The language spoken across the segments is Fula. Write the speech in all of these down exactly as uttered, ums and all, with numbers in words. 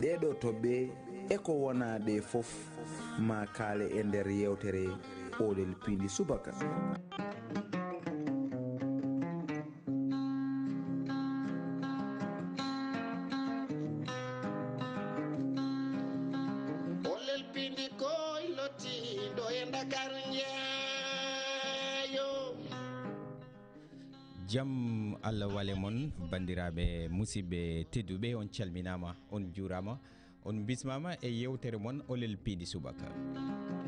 Ɗee ɗoo toɓɓe e ko wonaa ɗee fof maa kaale e nder yeewtere Oolel Piindi Subaka. Oolel Piindi koy lottiiɗo e Ndakaaru njeeyo. Jam Allah wale mon, banndiraaɓe, musidɓe tedduɓe, on calminaama, on njuuraama, on bismaama e yeewtere mon Oolel Piindi Subaka.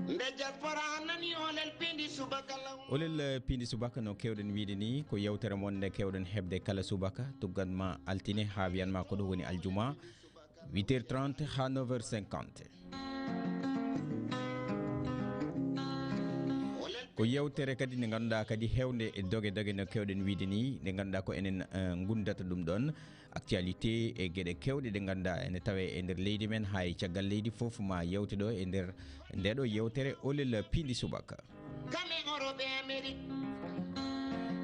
Nde diaspora nani Oolel Piindi Subaka law. Oolel, eh, Piindi Subaka, no keewɗen wiyde ni, ko yeewtere mon nde keewɗen heɓde kala subaka, tuggat ma altine haa wiyan ma ko ɗo woni aljuma, huit heures trente haa neuf heures cinquante. Ko yeewtere kadi nde ngannduɗaa kadi heewnde e doge doge no keewɗen wiyde ni, nde ngannduɗaa ko enen, eh, ngunndata ɗum ɗoon, actualité e geɗe keewɗe ɗe ngannduɗaa ene tawee e nder leydi men, haa e caggal leydi fof ma yeewte ɗo e nder nde ɗo yeewtere Oolel Piindi Subaka.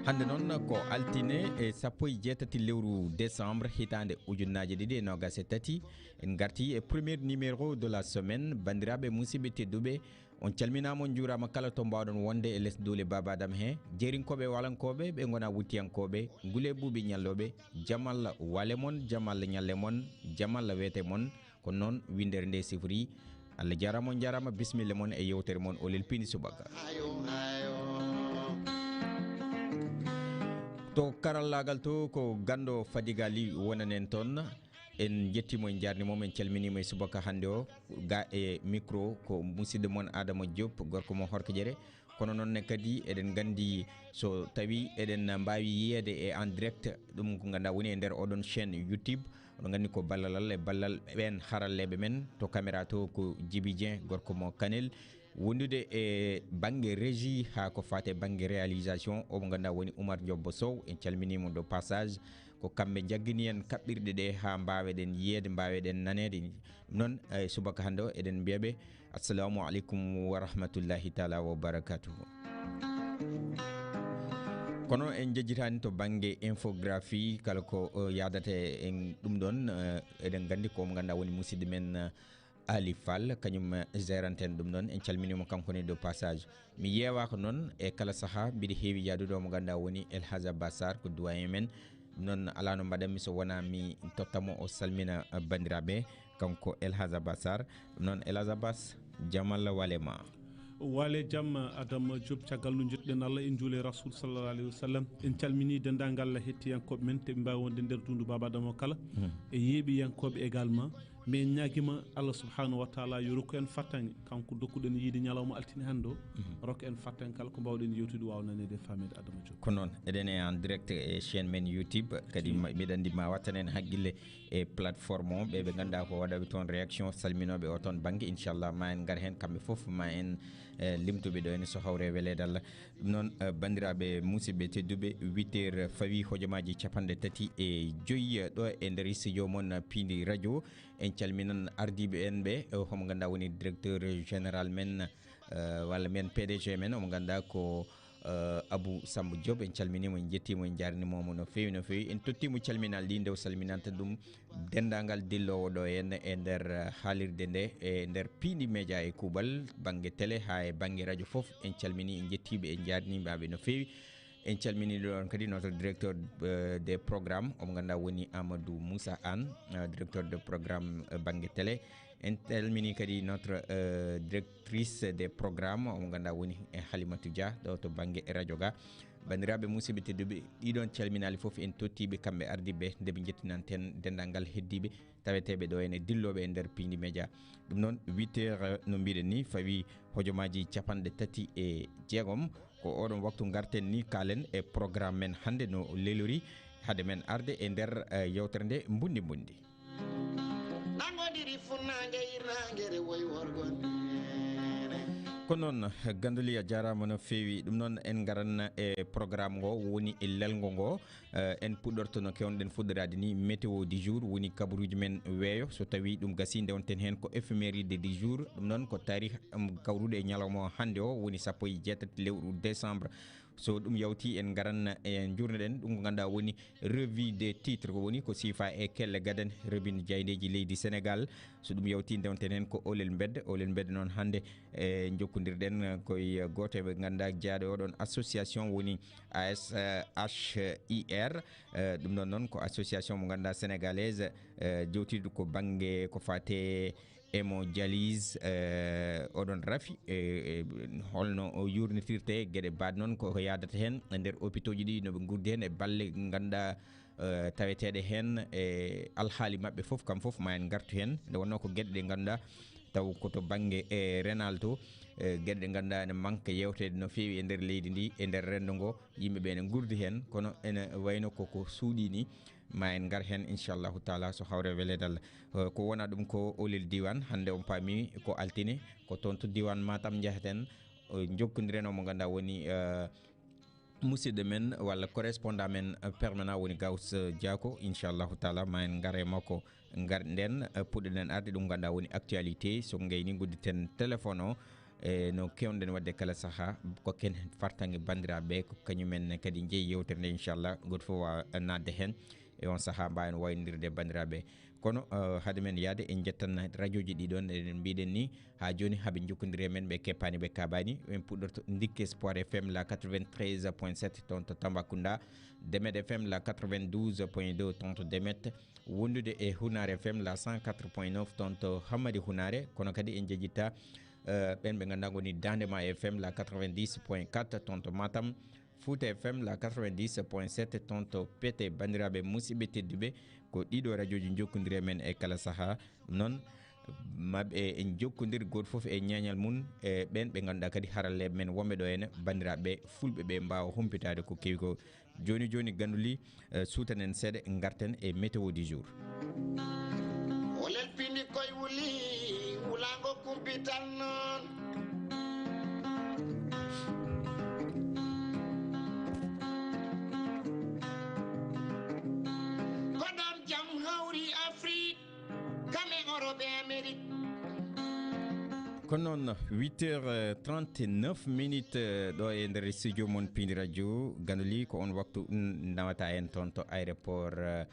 Hannde noon ko altine e sappo e jeetati lewru décembre hitaande ujunnaaje ɗiɗi e noogaas e tati. En ngarti e premier numéro de la semaine. Banndiraaɓe, musidɓe tedduɓe, on calminaama, on njuuraama kala to mbaawɗon wonde e les duule Baaba Adama he. Jeerinkooɓe, walankooɓe, ɓe ngonaa wuttiyankooɓe, ngule buuɓi ñallooɓe, jam Allah wale mon, jam Allah ñalle mon, jam Allah weete mon. Ko noon winndere nde sifori. Allah jaaraama, on njaaraama, bismilla mon e yeewtere mon Oolel Piindi Subaka. To karallaagal to ko ganndo Fadiga Ly wonanen toon. En njettii mo, en njaarnii mo, en calminii mo e subaka hannde o. Ga e micro ko musidɗo mon Adama Diop, gorko mo Horkojere. Kono noon ne kadi eɗen nganndi so tawi eɗen mbaawi yiyeede e en direct, ɗum ko ngannduɗaa woni e nder oɗon chaîne YouTube. Oɗon nganndi ko ballal Allah e ballal ɓeen haralleeɓe men to caméra to ko Djiby Dieng, gorko mo Kanel. Wondude e bannge régie haa ko faati e bannge réalisation, omo ngannduɗaa woni Oumar Diop Sow. En calminii mo de passage. Ko kamɓe njaggini en kaɓɓirɗe ɗe haa mbaaweɗen yiyeede, mbaaweɗen naneede. Ɗum noon, e subaka hannde o, eɗen mbiya ɓe, assalamu aleykum wa rahmatullahi taala wa barakatuhu. Kono en njejjitaani to bannge infographie, kala ko, o, yaadata e en ɗum ɗoon, eh, eɗen nganndi ko mo ngannduɗaa woni musidɗo men, eh, Ali Fall, kañum, eh, gérante en ɗum ɗoon. En calminii mo kanko ne de passage. Mi yeewaaka noon e kala sahaa, mbiɗa heewi yaadude o mo ngannduɗaa woni El Hadj Abbas Sarr, ko doyen men. Ɗum noon, alaa no mbaɗanmi so wonaa mi totta mo o salmina, eh, banndiraaɓe, kanko El Hadj Abbas Sarr. Ɗum noon, El Hadj Abbas, jam Allah wale ma. Wale jam, Adama Diop, caggal no njettuɗen Allah, en njuule Rasul sallallahu alayhi wa sallam. En calminii denndaangal hettiyankooɓe men, te ɓe mbaawi wonde nder dundu Baaba Adama o kala. Hmm. E yeeɓiyankooɓe également. Mais en ñaagiima Allah subhanahu wa taala yo rokku en fattange, kanko dokkuɗen yiide ñalawma altine hannde o, mhm, rokka en fattange kala ko mbaawɗen yewtude waawa naneede e faameede Adama Diop. Ko noon, eɗen e en direct e chaîne men YouTube, kadi, mm, ma, mbiɗa anndi ma wattan en haqqille e plateforme o, ɓe ɓe ngannduɗaa ko waɗaɓe toon réaction, salminooɓe o toon bannge, inchallah ma en ngar heen kamɓe fof, ma en, eh, limtuɓe ɗo ene so hawre weleede Allah. Ɗum noon, eh, banndiraaɓe musidɓe tedduɓe, huit heures fawi hojomaaji capanɗe tati e joyi, eh, ɗo e nder studio mon Piindi Radio. En calminan ardiiɓe en ɓe, eh, homo ngannduɗaa woni directeur général men, eh, walla men P D G men, omo ngannduɗaa ko, eh, Abou Samba Diop. En calminii mo, en njettii mo, en njaarnii mo no feewi, no feewi. En tottii mo calminaali ɗi, nde o salminanta ɗum denndaangal dilloowo ɗo en e nder, eh, haalirde nde, e nder Piindi Média e kuuɓal, bannge télé haa e bannge radio fof. En calminii, en njettii ɓe, en njaarnii ɓe no feewi. En calminii ɗo on kadi notre directeur, euh, des programmes, omo ngannduɗaa woni Amadou Moussa Anne, euh, directeur de programme, euh, bannge télé. En calminii kadi notre, euh, directrice des programmes, omo ngannduɗaa woni e Halimatou Dia, ɗo to bannge radio ga. Banndiraaɓe musidɓe tedduɓe, ɗiɗon calminaali fof en tottiiɓe kamɓe ardiiɓe nde ɓe njettinanten denndaangal heddiiɓe taweteeɓe ɗo ene dillooɓe e nder Piindi Média. Ɗum noon, huit heures, no mbiɗen ni, fawi hojomaaji capanɗe tati e jeegom. Ko oɗon waktu ngarten ni kaalen e programme men hannde no lelori, hade men arde e nder, eh, yewtere nde Mbundi Mbundi. Ɗangodiri funnaange, hirnaange, rewoy worgo neene. Ko noon, Gandoli, a jaaraama no feewi. Ɗum noon, en ngaran e programme ngo woni e lelngo ngo. Eh, en puɗɗorto no keewnoɗen fuɗɗoraade ni, météo du jour woni kabaruuji men weeyo. So tawii ɗum gasii, ndewonten heen ko éphéméride du jour. Ɗum noon ko taarih, um, kawruɗo e ñalawma o hannde o, woni sappo e jeetati lewru décembre. So ɗum yawti, en ngaran e njuurno-ɗen ɗum ko ngannduɗaa woni revue des titres, ko woni ko siifa e kelle gadan revue jaaydeeji leydi Senegaal. So ɗum yawti, ndewten heen ko Oolel Mbedda. Oolel Mbedda noon hannde e njokkondirɗen koye gooto e ɓe ngannduɗaa jeyaaɗo e oɗon association woni A S H I R. Eh, ɗum ɗon noon ko association mo ngannduɗaa sénégalaise, eh, jowtiiɗo ko bannge ko faate hémodialyse, eh, oɗon rafi, eh, eh, holno o yuurnitirte geɗe mbaɗ noon ko ko yaadata heen e nder hôpitaux ji ɗi, no ɓe ngurdi heen e balle ngannduɗaa, eh, taweteeɗe heen e alhaali maɓɓe fof, kam fof ma en ngartu heen. Nde wonnoo ko geɗe ɗe ngannduɗaa taw ko to bannge e renal to, eh, geɗe ɗe ngannduɗaa ene manque yewteede no feewi e nder leydi ndi, e nder renndo ngo, yimɓe ɓe ene ngurdi heen, kono ene wayno ko ko suuɗi ni, ma en ngar heen, inchallahu taala, so hawre weleede Allah. Eh, ko wona ɗum ko Oolel Diwan, hannde on paami ko altine, ko toon to diwan Matam njaheten, eh, njokkondiren o mo ngannduɗaa woni, eh, musidɗo men walla correspondant men, eh, permanent woni Gaws, eh, Diako, inchallahu taala, ma en ngar e makko, ngar nden, eh, puɗɗoɗen arde ɗum ngannduɗaa woni actualité, so ngayni ngudditen téléphone o, e no keewɗen waɗde kala sahaa, ko ken fartaŋŋe banndiraaɓe, ko kañumen kadi njeyi yewtere nde, inchallah, gooto fof waawa naatde heen. E on sahaa, mbaawen wayndirde banndiraaɓe. Kono, eh, hade men yahde, en njettan rajooji ɗi ɗon, eɗen mbiɗen ni, haa jooni, haa ɓe njokkondiri e men, ɓe keppaani, ɓe kaabaani. En puɗɗorto Ndikke Espoir F M la quatre-vingt-treize point sept toon to Tambacounda, Demet F M la quatre-vingt-douze point deux toon to Demet, wondude e Hunaare F M la cent quatre point neuf toon to Hammadi Hunaare, kono kadi en njejjittaa, eh, ɓen ɓe ngannduɗaa ngoni Daande Ma F M la quatre-vingt-dix point quatre toon to Matam, Fouta F M la quatre-vingt-dix point sept toon to Pete. Banndiraaɓe musidɓe tedduɓe, ko ɗiɗo rajooji njokkondiri e men e kala sahaa. Ɗum noon, maɓɓe en njokkondir gooto fof e ñeeñal mum, e ɓen ɓe ngannduɗaa kadi haralleeɓe men wonɓe ɗo henne, banndiraaɓe fulɓe ɓe mbaawa humpitaade ko kewi ko. Jooni jooni, Ganduli, eh, suutanen seeɗa, ngarten e météo du jour. O lelfini koye wuli, wulaango kumpital noon. Ko ɗoon jam hawri Afrik, kam e Europe e Amérique. Ko noon, huit heures trente-neuf minutes, eh, ɗo e nder studio mon Pindi Radio. Ganduli, ko on waktu, mm, nawata en toon to aéroport, eh,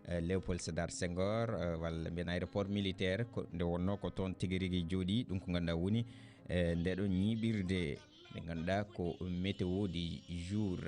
eh, Léopold Sédar Senghor, eh, walla mbiyen aéroport militaire, ko nde wonnoo ko toon tigi rigi jooɗii. Ɗum ko ngannduɗaa woni, eh, nde ɗo ñiiɓirde, nde ngannduɗaa ko météo du jour.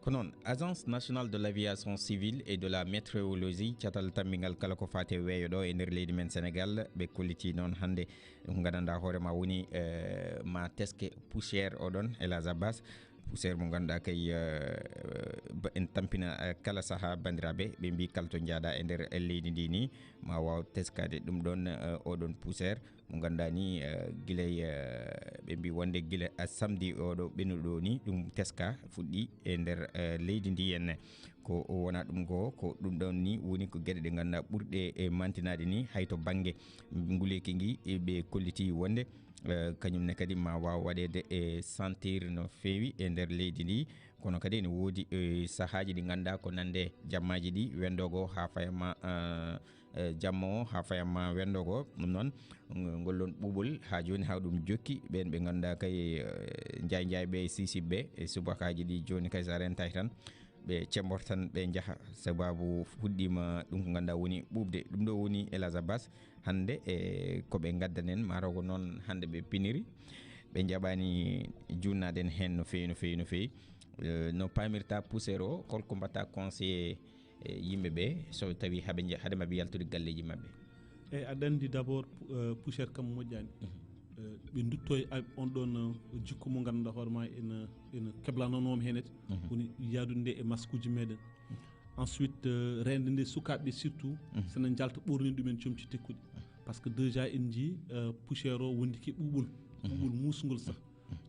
Ko noon, Agence Nationale de l'Aviation Civile et de la Météorologie, catal tammbingal kala ko faati e weeyo ɗo e nder leydi men Senegaal, ɓe kollitii noon hannde ko nganndanɗaa hoore ma woni, eh, ma teske poussière oɗon, El Hadj Abbas. Poussière mo ngannduɗaa kay, eh, ba-, en tampina, eh, kala sahaa, banndiraaɓe, ɓe mbii kala to njaaɗaa e nder leydi ndi ni, ma waaw teskaade ɗum ɗoon, eh, oɗon poussière mo ngannduɗaa ni, eh, gila, eh, ɓe mbii wonde gila, eh, samedi oɗo ɓennuɗo ni, ɗum teska fuɗɗi e nder, eh, leydi ndi henne. Ko wona ɗum ko, ko ɗum ɗoon ni woni ko geɗe ɗe ngannduɗaa ɓurɗe e mantinaade ni, hay to bannge nguleeki ngi, e ɓe kolliti wonde, eh, kañum ne kadi ma waaw waɗeede e sentir no feewi e nder leydi ndi. Kono kadi ene woodi, eh, sahaaji ɗi ngannduɗaa ko nande jammaaji ɗi, wendoogo haa faya ma, eh, eh, jamma o haa faya ma wendoogo. Ɗum noon, ng-, ngol ɗoon ɓuuɓol haa jooni haa ɗum jokki. Ɓeen ɓe ngannduɗaa kay, eh, njaay njaay ɓe, sisib ɓe, e subakaaji ɗi jooni kay so a rentay tan, ɓe cembortan, ɓe njaha, sababu fuɗɗiima ɗum ko ngannduɗaa woni ɓuuɓde. Ɗum ɗo woni El Hadj Abbas hannde, e ko ɓe ngaddanen, maaro ko noon hannde ɓe piniri, ɓe njaɓaani juunnaade en heen no feewi, no feewi, no feewi. Eh, no paamirta poussière o, holko mbaɗta conseillé, eh, yimɓe ɓe so tawi haɓe nja-, hade maɓɓe yaltude galleeji maɓɓe? Eyi, aɗa anndi d'abord, pu-, eh, poussière kam moƴƴaani. Mhm. Eh, ɓe ndutto e a-, on ɗoon, eh, jikku mo ngannduɗaa hoore ma ene, ene keblananoo mi heen ete. Mhm. Woni yahdude nde e maskuuji meeɗen. Ensuite, eh, reende nde sukaaɓe surtout, mhm, sene njalta ɓorni ɗumen comci tekkuɗi. Mhm. Par ce que déjà en njii, eh, poussière o wondi ke ɓuuɓol, mhm, ɓuuɓol muusngol sax. Mhm.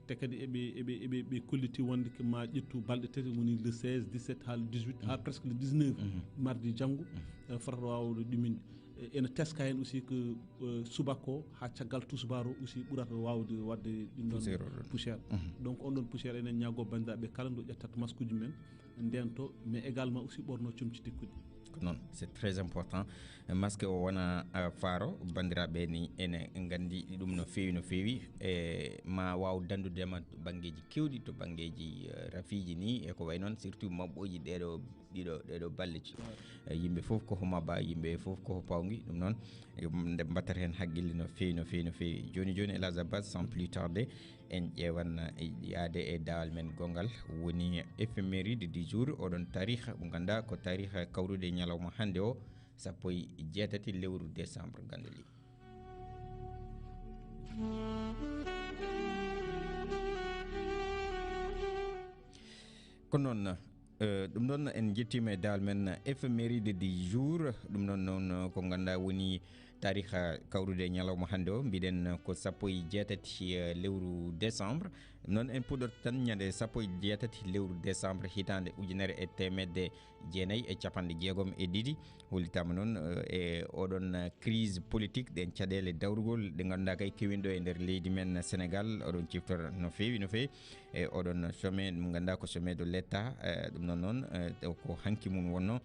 Te kadi eɓe, eɓe, eɓe, ɓe kolliti wonde ke ma ƴettu balɗe tati, woni le seize, dix-sept haa le dix-huit, haa, mhm, presque le dix-neuf, mhm, mardi janngo, mhm, eh, fotata waawde ɗumen. Eh, ene teska heen aussi que, eh, subaka o haa caggal tusubaar o aussi ɓurata waawde waɗde ɗum ɗoon poussière o ɗoon. Poussière. Mhm. Donc on ɗoon poussière enen ñaagoo banndiraaɓe kala nde ƴettata maskuuji men, ndento, mais également aussi ɓorno comci tekkuɗi. Ko noon, c'est très important. Masque o wona, uh, faaro, banndiraaɓe, ni ene nganndi ɗum no feewi, no feewi. E ma waaw danndudema to banngeeji keewɗi, to banngeeji, uh, rafiiji ni e ko wayi noon, surtout maɓɓooji ɗeeɗo, ɗiɗo, ɗeeɗo balleji. E yimɓe fof ko maba, yimɓe fof ko pawngi. Ɗum noon, e nde mbattata heen haqqille no feewi, no feewi, no feewi. Jooni, jooni, El Hadj Abbas, sans plus tarder, en ƴeewan yaade e daawal men gonngal, woni éphéméride du jour, oɗon taariikh mo ngannduɗaa ko taariikh kawrude ñalawma hannde o, sappo e jeetati lewru décembre, ganndeli. Ko noon, eh, ɗum ɗoon en njettiima e daawal men éphéméride du jour. Ɗum ɗoon noon ko ngannduɗaa woni taariikh kawrude ñalawma hannde o. Mbiɗen ko sappo e jeetati, eh, lewru décembre. Ɗum noon en puɗɗoto tan ñande sappo e jeetati lewru décembre hitaande ujunere e teemedde jeenayi e capanɗe jeegom e ɗiɗi. Hollitaama noon, eh, e oɗon, eh, crise politique, ɗen caɗeele dawrugol ɗe ngannduɗaa kay kewinɗo e nder leydi men Sénégal. Oɗon ciftora no feewi, no feewi. E oɗon sommet mo ngannduɗaa ko sommet de l'État, eh, ɗum noon noon, eh, taw ko hanki mum wonno,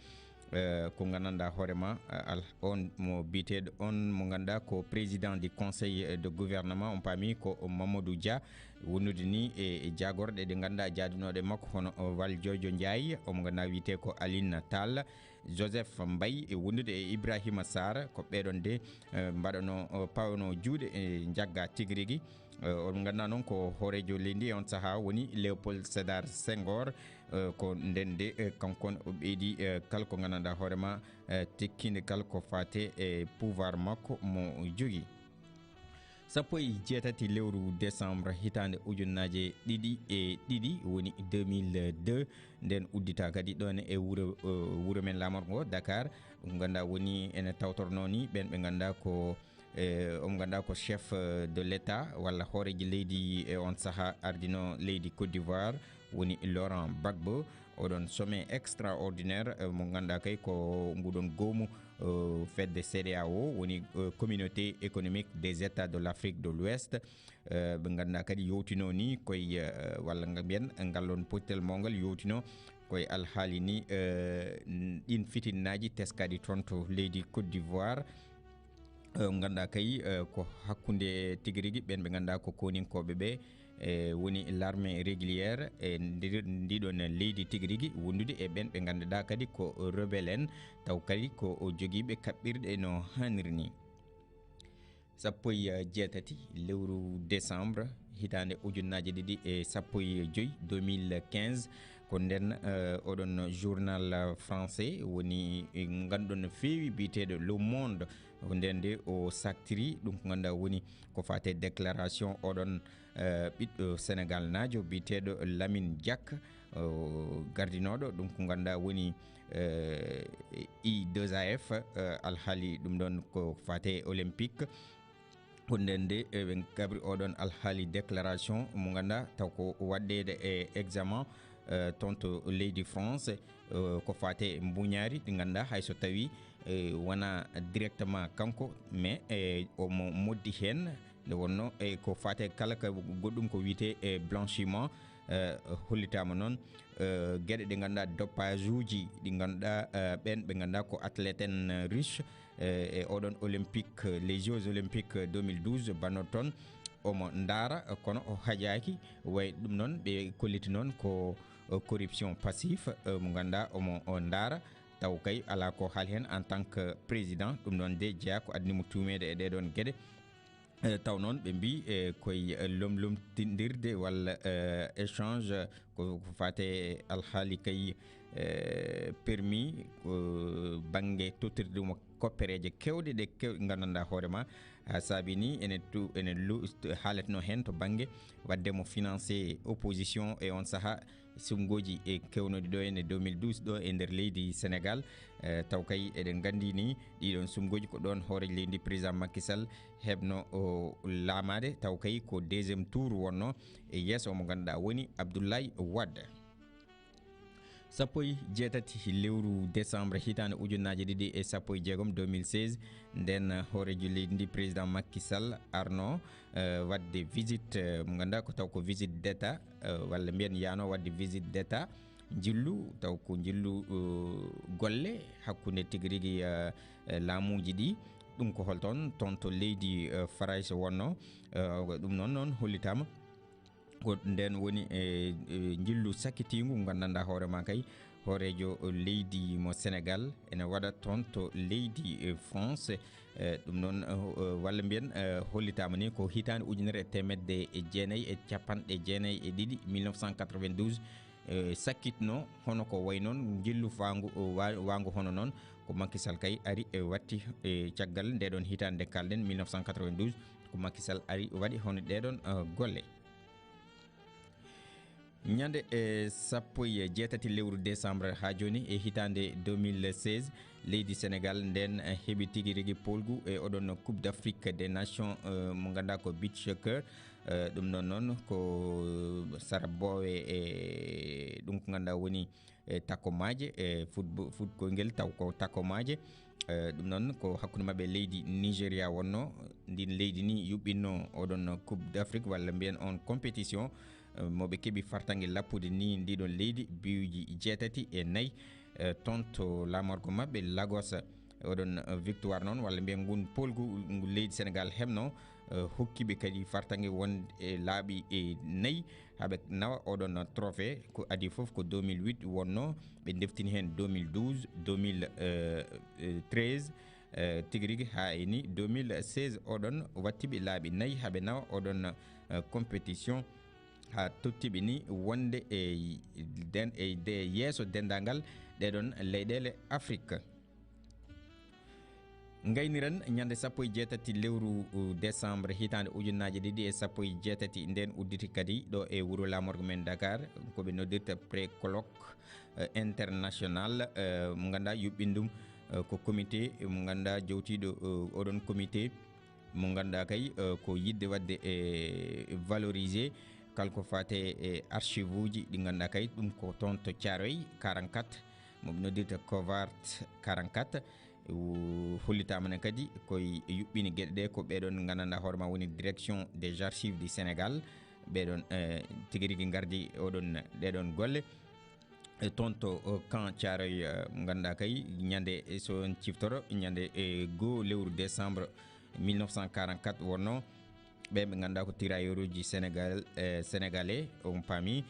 eh, ko nganndanɗaa hoore ma, eh, al-, on mo biyeteeɗo, on mo ngannduɗaa ko président du conseil de gouvernement, on paami ko Mamadou Dia, wondude ni e, e jaagorɗe ɗe ngannduɗaa jaadunooɗe makko, hono, eh, Valdiodio Ndiaye, omo ngannduɗaa wiyetee ko Aline Tall, Joseph Mbaye, e wondude e Ibrahima Sarr, ko ɓeɗon de, eh, mbaɗano, eh, pawano juuɗe, eh, njagga tigi rigi. Eh, on ngannduɗaa noon ko hooreejo leydi e on sahaa woni Léopold Sédar Senghor, eh, ko nden de, eh, kanko ne o ɓeydi, eh, kala ko nganndanɗaa hoore ma, eh, tekkinde kala ko faate e pouvoir makko mo jogii. Sappo e jeetati lewru décembre hitaande ujunnaaje ɗiɗi e ɗiɗi, woni deux mille deux, nden uddita kadi ɗoon e wuro, eh, wuro men laamorgo ngo Dakar, ɗum ngannduɗaa woni ene tawtornoo ni ɓeen ɓe ngannduɗaa ko, eh, omo ngannduɗaa ko chef, eh, de l'État walla hooreejo leydi e on sahaa ardino leydi Côte d'Ivoire, woni Laurent Gbagbo. Oɗon sommet extraordinaire, eh, mo ngannduɗaa kay ko nguɗon goomu, eh, fedde C E D E A O, woni, eh, Communauté économique des États de l'Afrique de l'Ouest. Eh, ɓe ngannduɗaa kadi yowtino ni koye, eh, walla nga mbiyen ngal ɗon pottel mo ngal yowtino koye alhaali ni, eh, n-, ɗin fitinnaaji teskaɗi toon to leydi Côte d'Ivoire. Eh, ngannduɗaa kay, eh, ko hakkunde tigi rigi ɓeen ɓe ngannduɗaa ko koninkooɓe ɓe, eh, woni l'armée régulière e ndi-, ndiɗon leydi tigi rigi, wondude e ɓeen ɓe ngannduɗaa kadi ko rebelle en, taw kadi ko o jogiiɓe kaɓɓirɗe no haaniri ni. Sappo e jeetati lewru décembre hitaande ujunnaaje ɗiɗi e sappo e joy, deux mille quinze, ko nden, eh, oɗon journal français woni, eh, ngannduɗon no feewi biyeteeɗo Le Monde. Ko nden de o saktiri ɗum ko ngannduɗaa woni ko faate déclaration oɗon, eh, ɓiɗɗo Sénégal naajo biyeteeɗo Lamine Diack, o gardinooɗo ɗum ko ngannduɗaa woni, eh, I deux A F, eh, alhaali ɗum ɗon ko faate olympique. Ko nden de, eh, ɓe kabri oɗon alhaali déclaration mo ngannduɗaa taw ko waɗdeede e examen, eh, toon to leydi France, eh, ko faate mbuñaari ɗi ngannduɗaa hay so tawii, eh, wonaa directement kanko, mais, eh, omo moddi heen. Nde wonno, eh, ko faate kala ka goɗɗum ko wiyetee, eh, blanchiment, eh, hollitaama noon, eh, geɗe ɗe ngannduɗaa dopage uji ɗi ngannduɗaa, eh, ɓeen ɓe ngannduɗaa ko athlète en, eh, russe, eh, e oɗon olympique, eh, les Jeux olympiques, eh, deux mille douze bannoto toon, omo ndaara, eh, kono o hajaaki. Way ɗum noon ɓe kolliti noon ko, eh, corruption passive, eh, mo ngannduɗaa omo o ndaara, taw kay alaa ko haali heen en tant que président. Ɗum ɗoon de jeyaa ko addi mo tuumeede e ɗee ɗoon geɗe. Eh, taw noon ɓe mbii, eh, koye, eh, lomlomtindirde walla, eh, échange, eh, ko, ko faate alhaali kay, eh, permis, ko bannge tottirde ɗum koppereeje keewɗe ɗe kew-, nganndanɗaa hoore ma, haa saabi ni ene tu-, ene lu-, haaletnoo heen to bannge waɗde mo financé opposition e on sahaa, sumngooji e kewnooɗi ɗo ene deux mille douze ɗo e nder leydi Sénégal. Eh, taw kay eɗen nganndi ni ɗiɗon sumngooji ko ɗoon hooreejo leydi ndi, président Macky Sall, heɓno o laamaade, taw kay ko deuxième tour wonno e yeeso mo ngannduɗaa woni Abdoulaye Wade. Sappo e jeetati lewru décembre hitaande ujunnaaje ɗiɗi e sappo e jeegom, deux mille seize, nden hooreejo leydi ndi, président Macky Sall, arno, eh, waɗde visite, eh, mo ngannduɗaa ko taw ko visite d'État, eh, walla mbiyen yaano waɗde visite d'État njillu, taw ko njillu, eh, golle hakkunde tigi rigi, eh, eh, laamuuji ɗi. Ɗum ko hol toon, toon to leydi, eh, Farayse wonno, eh, ɗum noon, noon hollitaama. Ko ndeen woni e, e njillu sakkitiingu ngu nganndanɗaa hoore maa kay, hooreejo leydi mo Senegaal ene waɗa toon to leydi, e, France. E, ɗum noon, e, e, walla mbiyen, e, hollitaama ni ko hitaande ujunere e teemedde e jeenayi e capanɗe jeenayi e ɗiɗi, mille neuf cent quatre-vingt-douze, e, sakkitno hono ko wayi noon njillu faangu, o, wa-, waangu hono noon ko Macky Sall kay ari, e, watti, e, caggal ndee ɗoon hitaande nde kaalɗen, mille neuf cent quatre-vingt-douze, ko Macky Sall ari waɗi hono ɗee ɗoon, e, golle. Ñande, e, sappo e jeetati lewru décembre haa jooni e hitaande deux mille seize, leydi Senegaal ndeen, e, heɓi tigi rigi poolgu e oɗon Coupe d'Afrique des Nations, e, mo ngannduɗaa ko beach soccer. E, ɗum noon noon ko sara boowe e ɗum ko ngannduɗaa woni, e, takkomaaje, e, football, foot koyngel taw ko takkomaaje. E, ɗum noon ko hakkunde maɓɓe leydi Nigeria wonno. Ndin leydi ni yuɓɓinno oɗon Coupe d'Afrique walla mbiyen on compétition, e, mo ɓe keɓi fartaŋŋe lappude ni ndiɗon leydi biwji jeetati e nayi, e, toon to laamorgo maɓɓe Lagos. Oɗon, e, victoire noon walla mbiyen ngun poolgu ngu leydi Senegaal heɓno, e, hokkiɓe kadi fartaŋŋe won e laaɓi e nayi haa ɓe nawa oɗon trophée. Ko adii fof ko deux mille huit wonno, ɓe ndeftini heen deux mille douze, deux mille treize, e, tigi rigi haa e ni deux mille seize oɗon wattiɓe laaɓi nayi haa ɓe nawa oɗon, e, compétition haa tottiɓe ni wonde e den-, e de-, yeeso denndaangal ɗeɗon leyɗeele Afrik. Ngayniren ñande sappo e jeetati lewru, uh, décembre hitaande ujunnaaje ɗiɗi e sappo e jeetati, nden udditi kadi ɗo e wuro laamorgo men Dakar, ko ɓe noddirta pré-colloque, uh, international, uh, mo ngannduɗaa yuɓɓin ɗum, uh, ko comité mo ngannduɗaa jowtiiɗo, uh, oɗon comité mo ngannduɗaa kay, uh, ko yiɗde waɗde e valoriser kala ko faate e archive uji ɗi ngannduɗaa kay, ɗum ko toon to Thiaroye quarante-quatre, mo ɓe noddirta Covart quarante-quatre. O hollitaama ne kadi koye yuɓɓini geɗe ɗe ko ɓeɗon nganndanɗaa hoore ma woni direction des archives du Sénégal. Ɓeɗon, eh, tigi rigi ngardi oɗon ɗeɗon golle. E toon to, o, Camp Thiaroye, eh, ngannduɗaa kay ñande, eh, so on ciftoro ñande, eh, goo lewru décembre mille neuf cent quarante-quatre wonno ɓe ɓe ngannduɗaa ko tirailleurs uji Sénégal, eh, sénégalais on paami.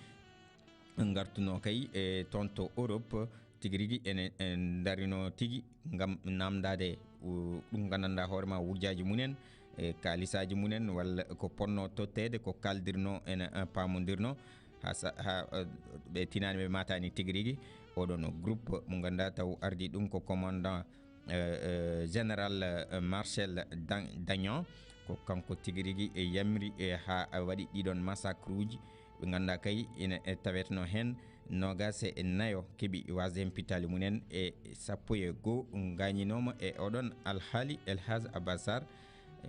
Ngartuno kay e toon to Europe, tigi rigi ene, en darino tigi ngam namdade, u-, ɗum nganndanɗaa hoore ma wujjaaji mumen, e kaalisaaji mumen, walla ko ponno totteede, ko kaaldirno ene, eh, paamondirno. Ha sa-, ha, eh, ɓe tinaani ɓe maataani tigi rigi. Oɗon groupe mo ngannduɗaa taw ardi ɗum ko commandant eh, eh, général, eh, Marcel Dan-, Dagnan, ko kanko tigi rigi e yamri e ha waɗi ɗiɗon massacre uji. Ɓe ngannduɗaa kay ina, eh, taweteno heen noogaas e nayo keɓi wasde heen pittaali mumen e sappo e goo ngaañinooma e oɗon alhaali El Hadj Abbas Sarr.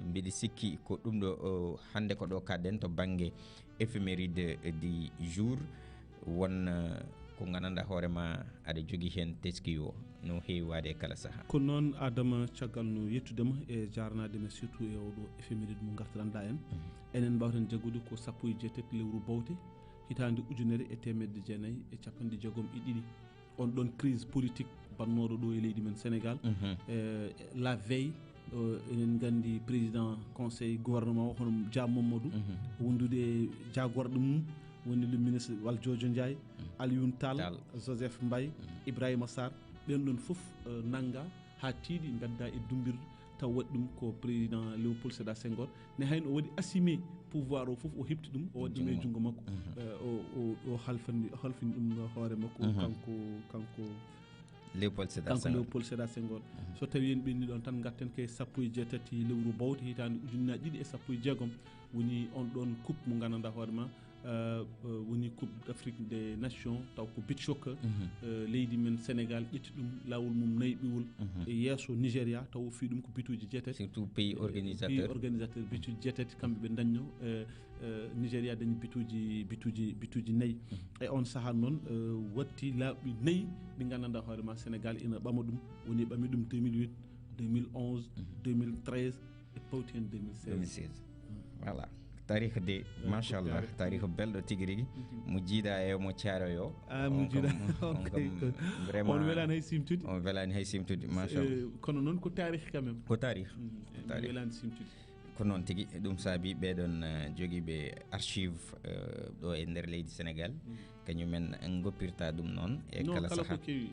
Mbiɗi sikki ko ɗum ɗo, o, hannde ko ɗo kaɗɗen to bannge éphéméride du jour. Won, eh, ko nganndanɗaa hoore ma aɗa jogii heen teski o no heewi waade e kala sahaa. Ko noon, Adama, caggal no yettude ma e jaarnaade ma surtout e oɗo éphéméride mo ngartiranɗaa en. Mhm. Enen mbaaw heen jaggude ko sappo e jeetati lewru bowte, hitaande ujunere e teemedde jeenayi e capanɗe jeegom e ɗiɗi. On ɗon crise politique bannooɗo ɗo e leydi men Sénégal. Mhm. Eh, la veille, eh, enen nganndi président conseil gouvernement o hono Dia Mamadou, mhm, wondude e jaagorɗo mum, woni le ministre Valdiodio Ndiaye, mhm, Alioune Tall, Tall. Joseph Mbaye, mhm, Ibrahima Sarr, ɓen ɗon fof, eh, nannga haa tiiɗi, mbedda e dummbirdu, taw waɗi ɗum ko président Léopold Sédar Senghor. Ne hayno o waɗi assumé pouvoir o fof, o heɓti ɗum, o waɗi ɗum e junngo makko. Mhm. Eh, o, o, o halfani, o halfini ɗum hoore makko, mhm, kanko, kanko Léopold Sédar Senghor. Léopold Sédar Senghor. Mhm. So tawi en ɓenni ɗon tan, ngarten ke sappo e jeetati lewru bowte hitaande ujunnaji ɗiɗi e sappo e jeegom, woni on ɗon coupe mo nganndanɗaa hoore ma, eh, eh, woni Coupe d'Afrique des Nations, taw ko beach soccer, mhm, eh, leydi men Sénégal ƴetti ɗum laawol mum nayɓiwol, mhm, e yeeso Nigéria, taw o fii ɗum ko bituuji jeetati. Surtout pays, eh, organisateur, pays organisateur, bituuji jeetati, kamɓe ɓe ndañno, eh, eh, Nigéria dañi bituuji, bituuji, bituuji nayi. Mhm. E on sahaa noon, eh, watti laaɓi nayi ɗi nganndanɗaa hoore ma Sénégal ina ɓama ɗum, woni ɓami ɗum deux mille huit, deux mille onze, mhm, deux mille treize, e pawti heen deux mille seize. Deux mille seize. Mm. Voilà. Taarih de, machallah, taarih belɗo tigi rigi. Mo jiida e mo caaro yo. Ah, mo jiida. On kam vraiment on welaani hay simtude. On welaani hay simtude, machallah. Kono noon ko taarih quand même. Ko taarih. Welaani simtude. Ko noon tigi. Ɗum saabi ɓeɗon jogiiɓe archive ɗo e nder leydi Sénégal, kañumen goppirta ɗum noon e kala saha. Kala ko kewi,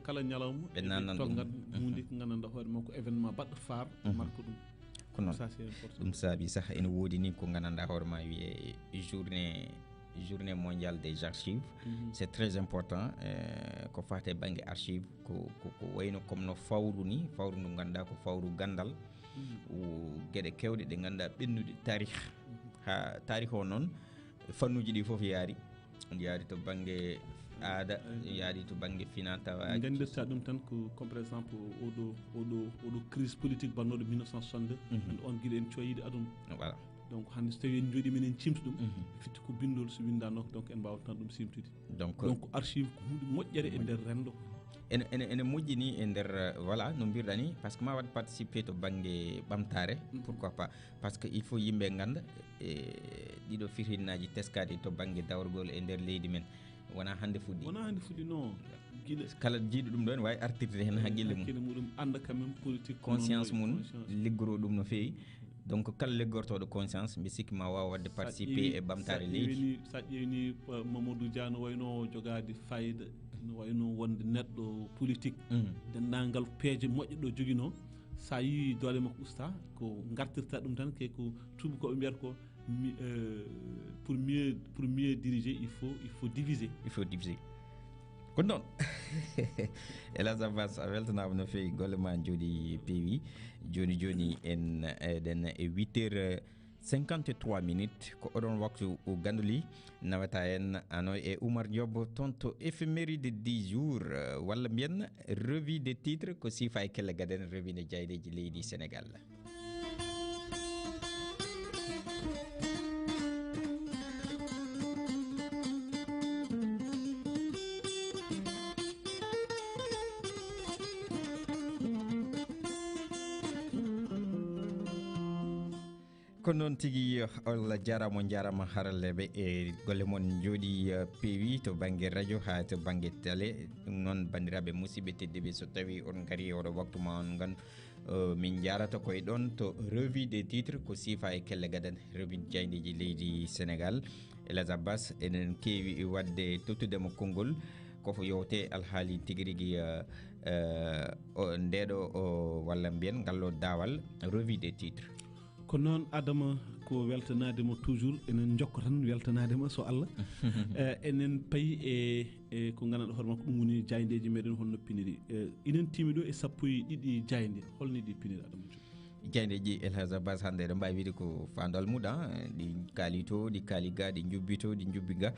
kala ñalawma ɓe nannan ɗum. Tongat huunde ko nganndanɗaa hoore makko événement baɗɗo faar marko ɗum. Ko noon. Ɗum saabi sah ene woodi ni ko nganndanɗaa hoore ma wiyee journée journée mondiale des archives. C'est très important. Ko faate bannge archive ko ko wayno comme no fawru ni, fawru ndu ngannduɗaa ko fawru ganndal. Geɗe kewɗe ɗe ngannduɗaa ɓennuɗe taarih. Ha taarih o noon fannuuji ɗi fof yaari. Yaari to bannge aada, yaari to bannge finaa tawaaji. Nganndirta ɗum tan ko comme par exemple oɗo oɗo oɗo crise politique bannooɗo mille neuf cent soixante-deux. On gila en coyiiɗo aduna. Voilà. Donc hannde so tawi en jooɗi minen cimta ɗum, fitti ko binndol so winndaano, donc en mbaawata tan ɗum simtude. Donc donc archive ko huunde moƴƴere e nder renndo. Ene ene ene moƴƴini e nder, voilà, no mbirɗa ni, parce que ma waɗ participer to bannge ɓamtaare. Pourquoi pas? Parce que il faut yimɓe ngannda e ɗiɗo fitinnaaji teskaaɗi to bannge dawrugol e nder leydi men. Wonaa hannde fuɗɗi. Wonaa hannde fuɗɗi, non. Gila kala jiiɗo ɗum ɗo ene waawi artirde heen haqqille mum. Haqqille muɗum annda quand même politique. Conscience mum liggoroo ɗum no feewi. Donc kala liggortooɗo conscience mbi sikki ma waaw waɗde participer e ɓamtaare leydi. Sa ƴeewni Mamadou Dia no wayno jogaade fayida, no wayno wonde neɗɗo politique. Denndaangal peeje moƴƴe ɗo joginoo, sa yii doole makko usta, ko ngartirta ɗum tan ke ko tuubakooɓe mbiyata ko pour mieux pour mieux diriger il faut il faut diviser. Il faut diviser. Ko noon. Elas Abbas, a weltanaama no feewi, golle ma njooɗi peewi. Jooni jooni en eɗen e huit heures cinquante et trois minutes. Ko oɗon waktu ganduli nawata en ano e Oumar Diop toon to éphéméride dix jours, walla mbiyen revue des titres, ko sifa e kelle gaden revue ne jaydeji leydi Sénégal. Ko noon tigi, Allah jaaraama, on njaaraama haralleeɓe e golle mon njooɗi, eh, peewi to bannge radio haa to bannge télé. Ɗum noon, banndiraaɓe musidɓe tedduɓe, so tawii on ngarii oɗo waktu ma on ngandu, eh, min njaarata koye ɗoon to revue des titres, ko siifa e kelle gadan revue jayndeeji leydi Sénégal. Elas Abbas, eɗen keewi waɗde tottude mo konngol, ko yowte alhaali tigi rigi, eh, eh, o, ndeeɗo o, walla mbiyen ngal ɗo daawal revue des titres. Ko noon, Adama, ko weltanaade mo toujours, enen njokka tan weltanaade mo so Allah. Eh, enen payi e, e ko nganndanɗaa hoore makko, ɗum woni jaayndeeji meɗen honno piniri. Eh, inen timi ɗo e sappo e ɗiɗi jaaynde, holno ɗi piniri, Adama Diop? Jaayndeeji El Hadj Abbas hannde eɗen mbaawi wiide ko faandu almuudo, ah, ɗi kaali to, ɗi kaali ga, ɗi njubbi to, ɗi njubbi ga.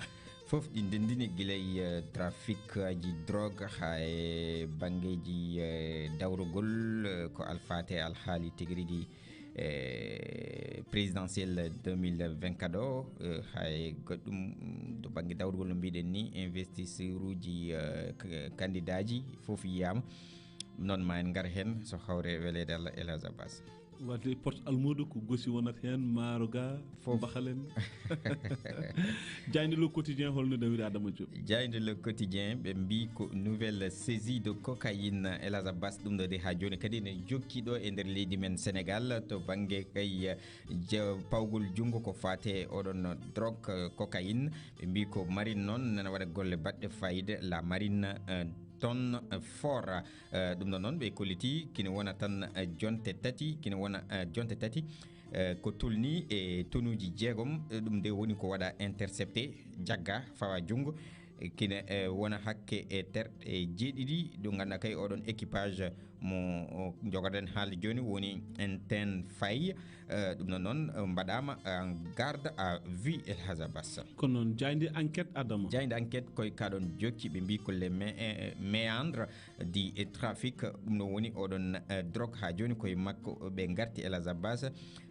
Fof ɗi ndenndini gila e, eh, trafic aji drogue haa e banngeeji, eh, dawrugol, eh, ko alfaate alhaali tigi rigi, eh, présidentielle deux mille vingt-quatre o, eh, haa e goɗɗum, mm, to bannge dawrugol no mbiɗen ni, investisseur uji, eh, k-, candidat ji fof yiyaama. Noon ma en ngar heen so hawre weleede Allah, El Hadj Abbas. Wadde porte almuudo ko gosi wonata heen, maaro ga, fof. Mbahalen. Jaaynde Le Quotidien, holno dawiri, Adama Diop? Jaaynde Le Quotidien, ɓe mbii ko nouvelle saisie de cocaïne, El Hadj Abbas, ɗum ɗo de haa jooni kadi ene jokki ɗo e nder leydi men Sénégal to bannge kay, eh, ja-, pawgol junngo ko faate oɗon drogue, eh, cocaïne. Ɓe mbii ko marine noon nana waɗa golle baɗɗe fayida, la marine, eh, tonne, eh, fort. Eh, ɗum ɗo noon ɓe kolliti kine wona tan, eh, jonte tati, kine wona, eh, jonte tati, eh, ko tolni e tonuuji jeegom, eh, ɗum nde woni ko waɗa intercepté, jagga, fawa junngo, eh, kine, eh, wona hakke e terɗe jeeɗiɗi, ɗo ngannduɗaa kay oɗon équipage mo, o, jogoɗen haalde jooni woni Enten Faye. Eh, ɗum ɗo noon, eh, mbaɗaama en garde à vue, El Hadj Abbas. Kono noon, jaaynde enquête, Adama. Jaaynde enquête koye kaɗon jokki, ɓe mbii ko les mé-, eh, méandres du trafic, ɗum ɗo woni oɗon, eh, drogue haa jooni koye makko ɓe ngarti, El Hadj Abbas.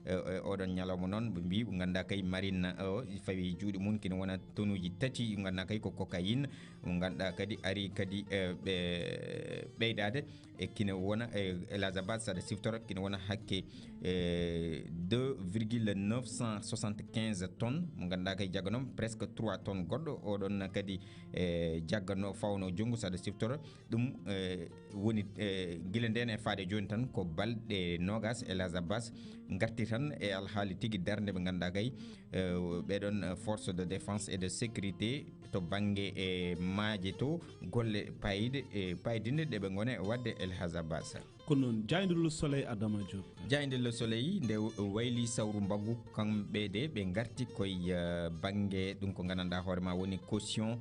Eh, eh, oɗon ñalawma noon ɓe mbii ɓe ngannduɗaa kay marine, eh, o fawi juuɗe mum kene wona tonuuji tati, ngannduɗaa kay ko cocaïne. yin, mo ngannduɗaa kadi ari kadi, eh, ɓe-, ɓeydaade e kine wona, eh, El Azabas, saɗa siftora kine wona hakke, eh, deux virgule neuf cent soixante-quinze tonnes, mo ngannduɗaa kay jagganoom presque trois tonnes goɗɗo, oɗon kadi, eh, jaggano fawno junngo, saɗa siftora ɗum, eh, woni, eh, gila ndeen e faade jooni tan ko balɗe noogas El Azabas ngarti tan e alhaali tigi darnde ɓe ngannduɗaa kay, eh, ɓeɗon, eh, force de défense et de sécurité to bannge e maaje to golle payde, e paydinde ɗe ɓe ngone waɗde El Azabas. Ko noon, jaaynde Le Soleil, Adama Diop. Jaaynde Le Soleil, nde wayli sawru mbaggu, kamɓe de ɓe ngarti koye, eh, bannge ɗum ko nganndanɗaa hoore ma woni caution,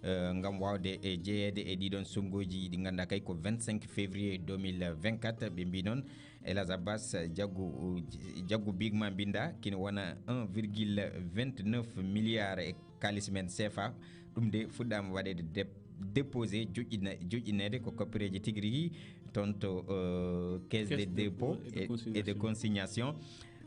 eh, ngam waawde e jeyeede e ɗiɗon sonngooji ɗi ngannduɗaa kay ko vingt-cinq février deux mille vingt-quatre. Ɓe mbi noon, El Azabas, jaggu, jaggu big ma mbinnda, kina wona un virgule vingt-neuf milliard e kaalis men C F A. Ɗum de fuɗɗaama waɗeede dep-, déposé, joƴƴina-, joƴƴineede ko koppereeji tigi rigi toon to, eh, caisse de dépôt et de consignation.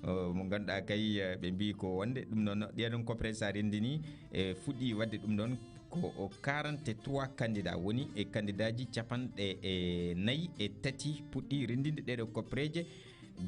Eh, mo ngannduɗaa kay, eh, ɓe mbi ko wonde ɗum noon, ɗeɗon koppereeji sa renndini, eh, fuɗɗi waɗde ɗum ɗoon ko o quarante-trois candidats woni e candidats ji capanɗe e nayi e tati puɗɗi renndinde ɗeɗo koppereeje.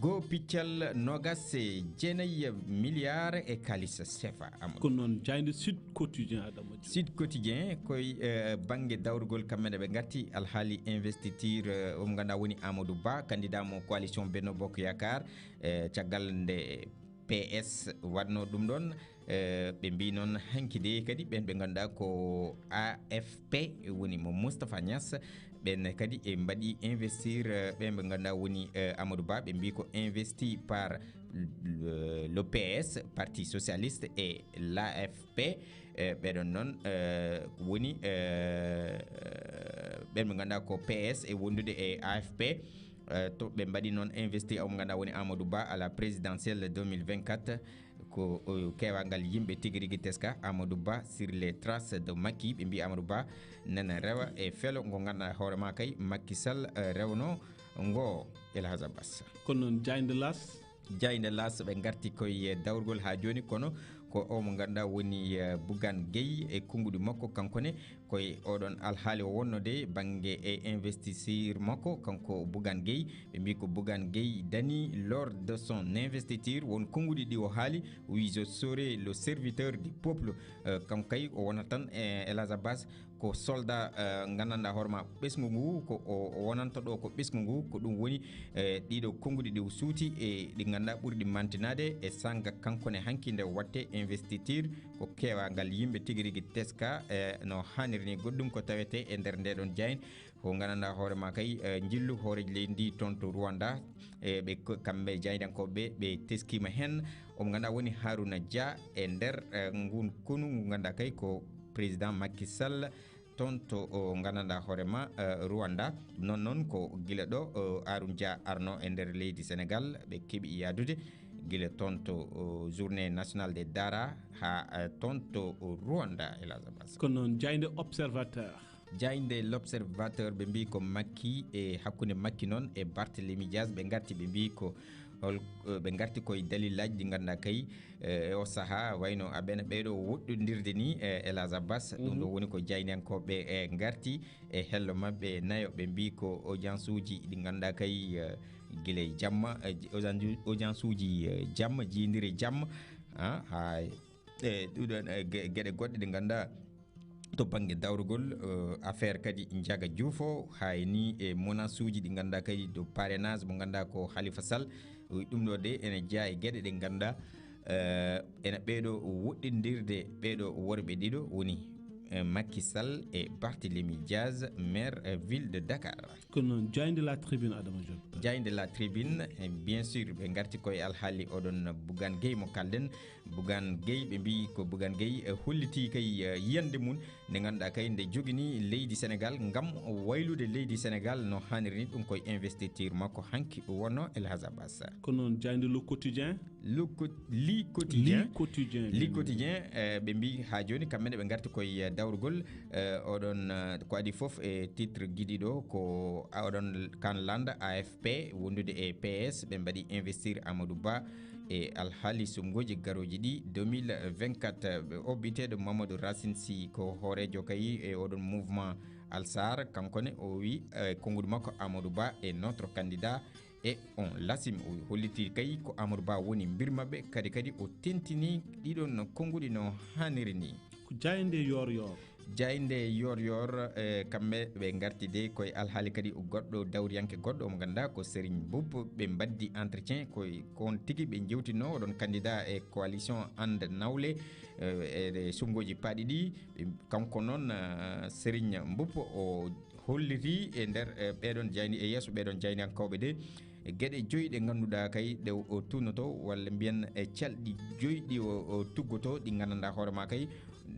Goo piccal noogas e jeenayi milliards e kaalis C F A, Amadou. Ko noon, jaaynde Sud Quotidien, Adama Diop. Sud Quotidien, koye, eh, bannge dawrugol kamɓe ne ɓe ngarti alhaali investiture, eh, mo ngannduɗaa woni Amadou Ba, candidat mo coalition Benno Bokk Yaakaar, eh, caggal nde P S waɗno ɗum ɗoon, eh, ɓe mbi noon hanki de kadi ɓeen ɓe ngannduɗaa ko A F P woni mo Moustapha Niass, ɓeen kadi e mbaɗi investir, eh, ɓeen ɓe ngannduɗaa woni, eh, Amadou Ba, ɓe mbi ko investi par le, le P S, Parti Socialiste, et l'A F P, eh, ɓeɗon noon, eh, woni, eh, ɓeen ɓe ngannduɗaa ko P S e wondude e A F P, eh, to ɓe mbaɗi noon investi o mo ngannduɗaa woni Amadou Ba à la présidentielle deux mille vingt-quatre. Ko, eh, keewangal yimɓe tigi rigi teska Amadou Ba sur les traces de Macky. Ɓe mbi Amadou Ba nana rewa e felo ngo ngannduɗaa hoore ma kay Macky Sall, eh, rewno ngo, El Hadj Abbas. Kono noon, jaaynde L'As. Jaaynde L'As ɓe ngarti koye dawrugol haa jooni, kono ko o mo ngannduɗaa woni, eh, Bougane Gueye e konnguɗi makko, kanko ne koye oɗon alhaali o wonno de bannge e investisseur makko, kanko Bougane Gueye. Ɓe mbi ko Bougane Gueye dani lors de son investiture, won konnguɗi ɗi o haali, wi: "Je serai le serviteur du peuple." Eh, kanko kay o wonat tan, eh, El Hadj Abbas, ko soldat, eh, nganndanɗaa hoore ma ɓesngu ngu, ko o, o wonanta ɗo ko ɓesngu ngu, ko ɗum woni, eh, ɗiɗo konnguɗi ɗi o suuti e ɗi ngannduɗaa ɓurɗi mantinaade e sanga kanko ne hanki nde watte investiture, ko keewangal yimɓe tigi rigi teska, eh, no haaniri ni. Goɗɗum ko tawete e nder nde ɗon jaayn, ko nganndanɗaa hoore ma kay, eh, njillu hooreejo leydi ndi toon to Rwanda, eh, ɓe ko, kamɓe jaayndankooɓe ɓe teskiima heen. Omo ngannduɗaa woni Haruna Dia e nder, eh, ngun konu ngu ngannduɗaa kay ko président Macky Sall toon to, o, nganndanɗaa hoore ma, eh, Rwanda. Noon noon ko gila ɗo, o, Haruna Dia arno e nder leydi Sénégal, ɓe keɓi yaadude gila toon to, o, journée nationale des Dara haa, eh, toon to, o, Rwanda, El Hadj Abbas. Kono noon, jaaynde Observateur. Jaaynde L'Observateur, ɓe mbi ko Macky e hakkunde Macky noon e Barthélémy Diaz, ɓe ngarti, ɓe mbi ko hol, eh, ɓe ngarti koye dalillaaji ɗi ngannduɗaa kay, eh, e o sahaa, wayno aɓena ɓeeɗo woɗɗondirde ni, eh, El Hadj Abbas. Ɗum ɗo woni ko jaayndiyankooɓe, eh, ngarti e hello maɓɓe nayo, ɓe mbi ko audience uji ɗi ngannduɗaa kay, eh, gila e jamma, eh, audience uji, eh, jamma, jiyndire jamma, ah, haa e ɗuɗon, eh, ge-, geɗe goɗɗe ɗe ngannduɗaa to bannge dawrugol, eh, affaire kadi Ndiaga Diouf o, haa e ni e menace uji ɗi ngannduɗaa kadi to parrainage mo ngannduɗaa ko Khalifa Sall. Ɗum ɗo de ene jeyaa e geɗe ɗe ngannduɗaa, eh, ene ɓeeɗo woɗɗindirde ɓeeɗo worɓe ɗiɗo woni, eh, Macky Sall e Barthélémy Diaz, maire, eh, ville de Dakar. Kono noon, jaaynde La Tribune, Adama Diop. Jaaynde La Tribune, eh, bien sûr, ɓe ngarti koye alhaali oɗon Bougane Gueye mo kalɗen. Bougane Gueye, ɓe mbi ko Bougane Gueye, eh, hollitii kay, eh, yiyannde mum nde ngannduɗaa kay nde jogini leydi Sénégal ngam waylude leydi Sénégal no haaniri ni, ɗum koye investiture makko hanki wonno, El Hadj Abbas. Kono noon, jaaynde Le Quotidien. Le Co-, Le Quotidien. Le Quotidien, Le bien Quotidien, eh, ɓe mbi haa jooni kamɓe ne ɓe ngarti koye, eh, dawrugol, eh, oɗon, eh, ko adii fof e titre giɗi ɗo ko, ah, oɗon Kan Landa, A F P, wondude e P S, ɓe mbaɗi investir Amadou Ba e alhaali sumngooji garooji ɗi deux mille vingt-quatre. Ɓe o biyeteeɗo Mamadou Racine Sy ko hooreejo kay e oɗon mouvement Alsar, kanko ne o wi e konnguɗi makko Amadou Ba e notre candidat e on lasim. O holliti kay ko Amadou Ba woni mbir maɓɓe, kadi kadi o tentini ɗiɗon konnguɗi no haaniri ni. Ko jaaynde yoor yoor. Jaaynde yoor yoor, e kamɓe ɓe ngarti de koye alhaali kadi goɗɗo dawriyanke goɗɗo omo ngannduɗaa ko Serigne Mboup. Ɓe mbaddi entretien koye kon tigi ɓe njewtino oɗon candidat e coalition And Nawle, e, e sumngooji paaɗi ɗi. Ɓe, kanko noon, e, Serigne Mboup o holliti e nder, e, ɓeɗon jayni, e yeeso ɓeɗon jayniyankooɓe de, e geɗe joyi ɗe ngannduɗaa kay ɗe o tunoto, walla mbiyen e calɗi joyi ɗi o, o tuggoto, ɗi nganndanɗaa hoore ma kay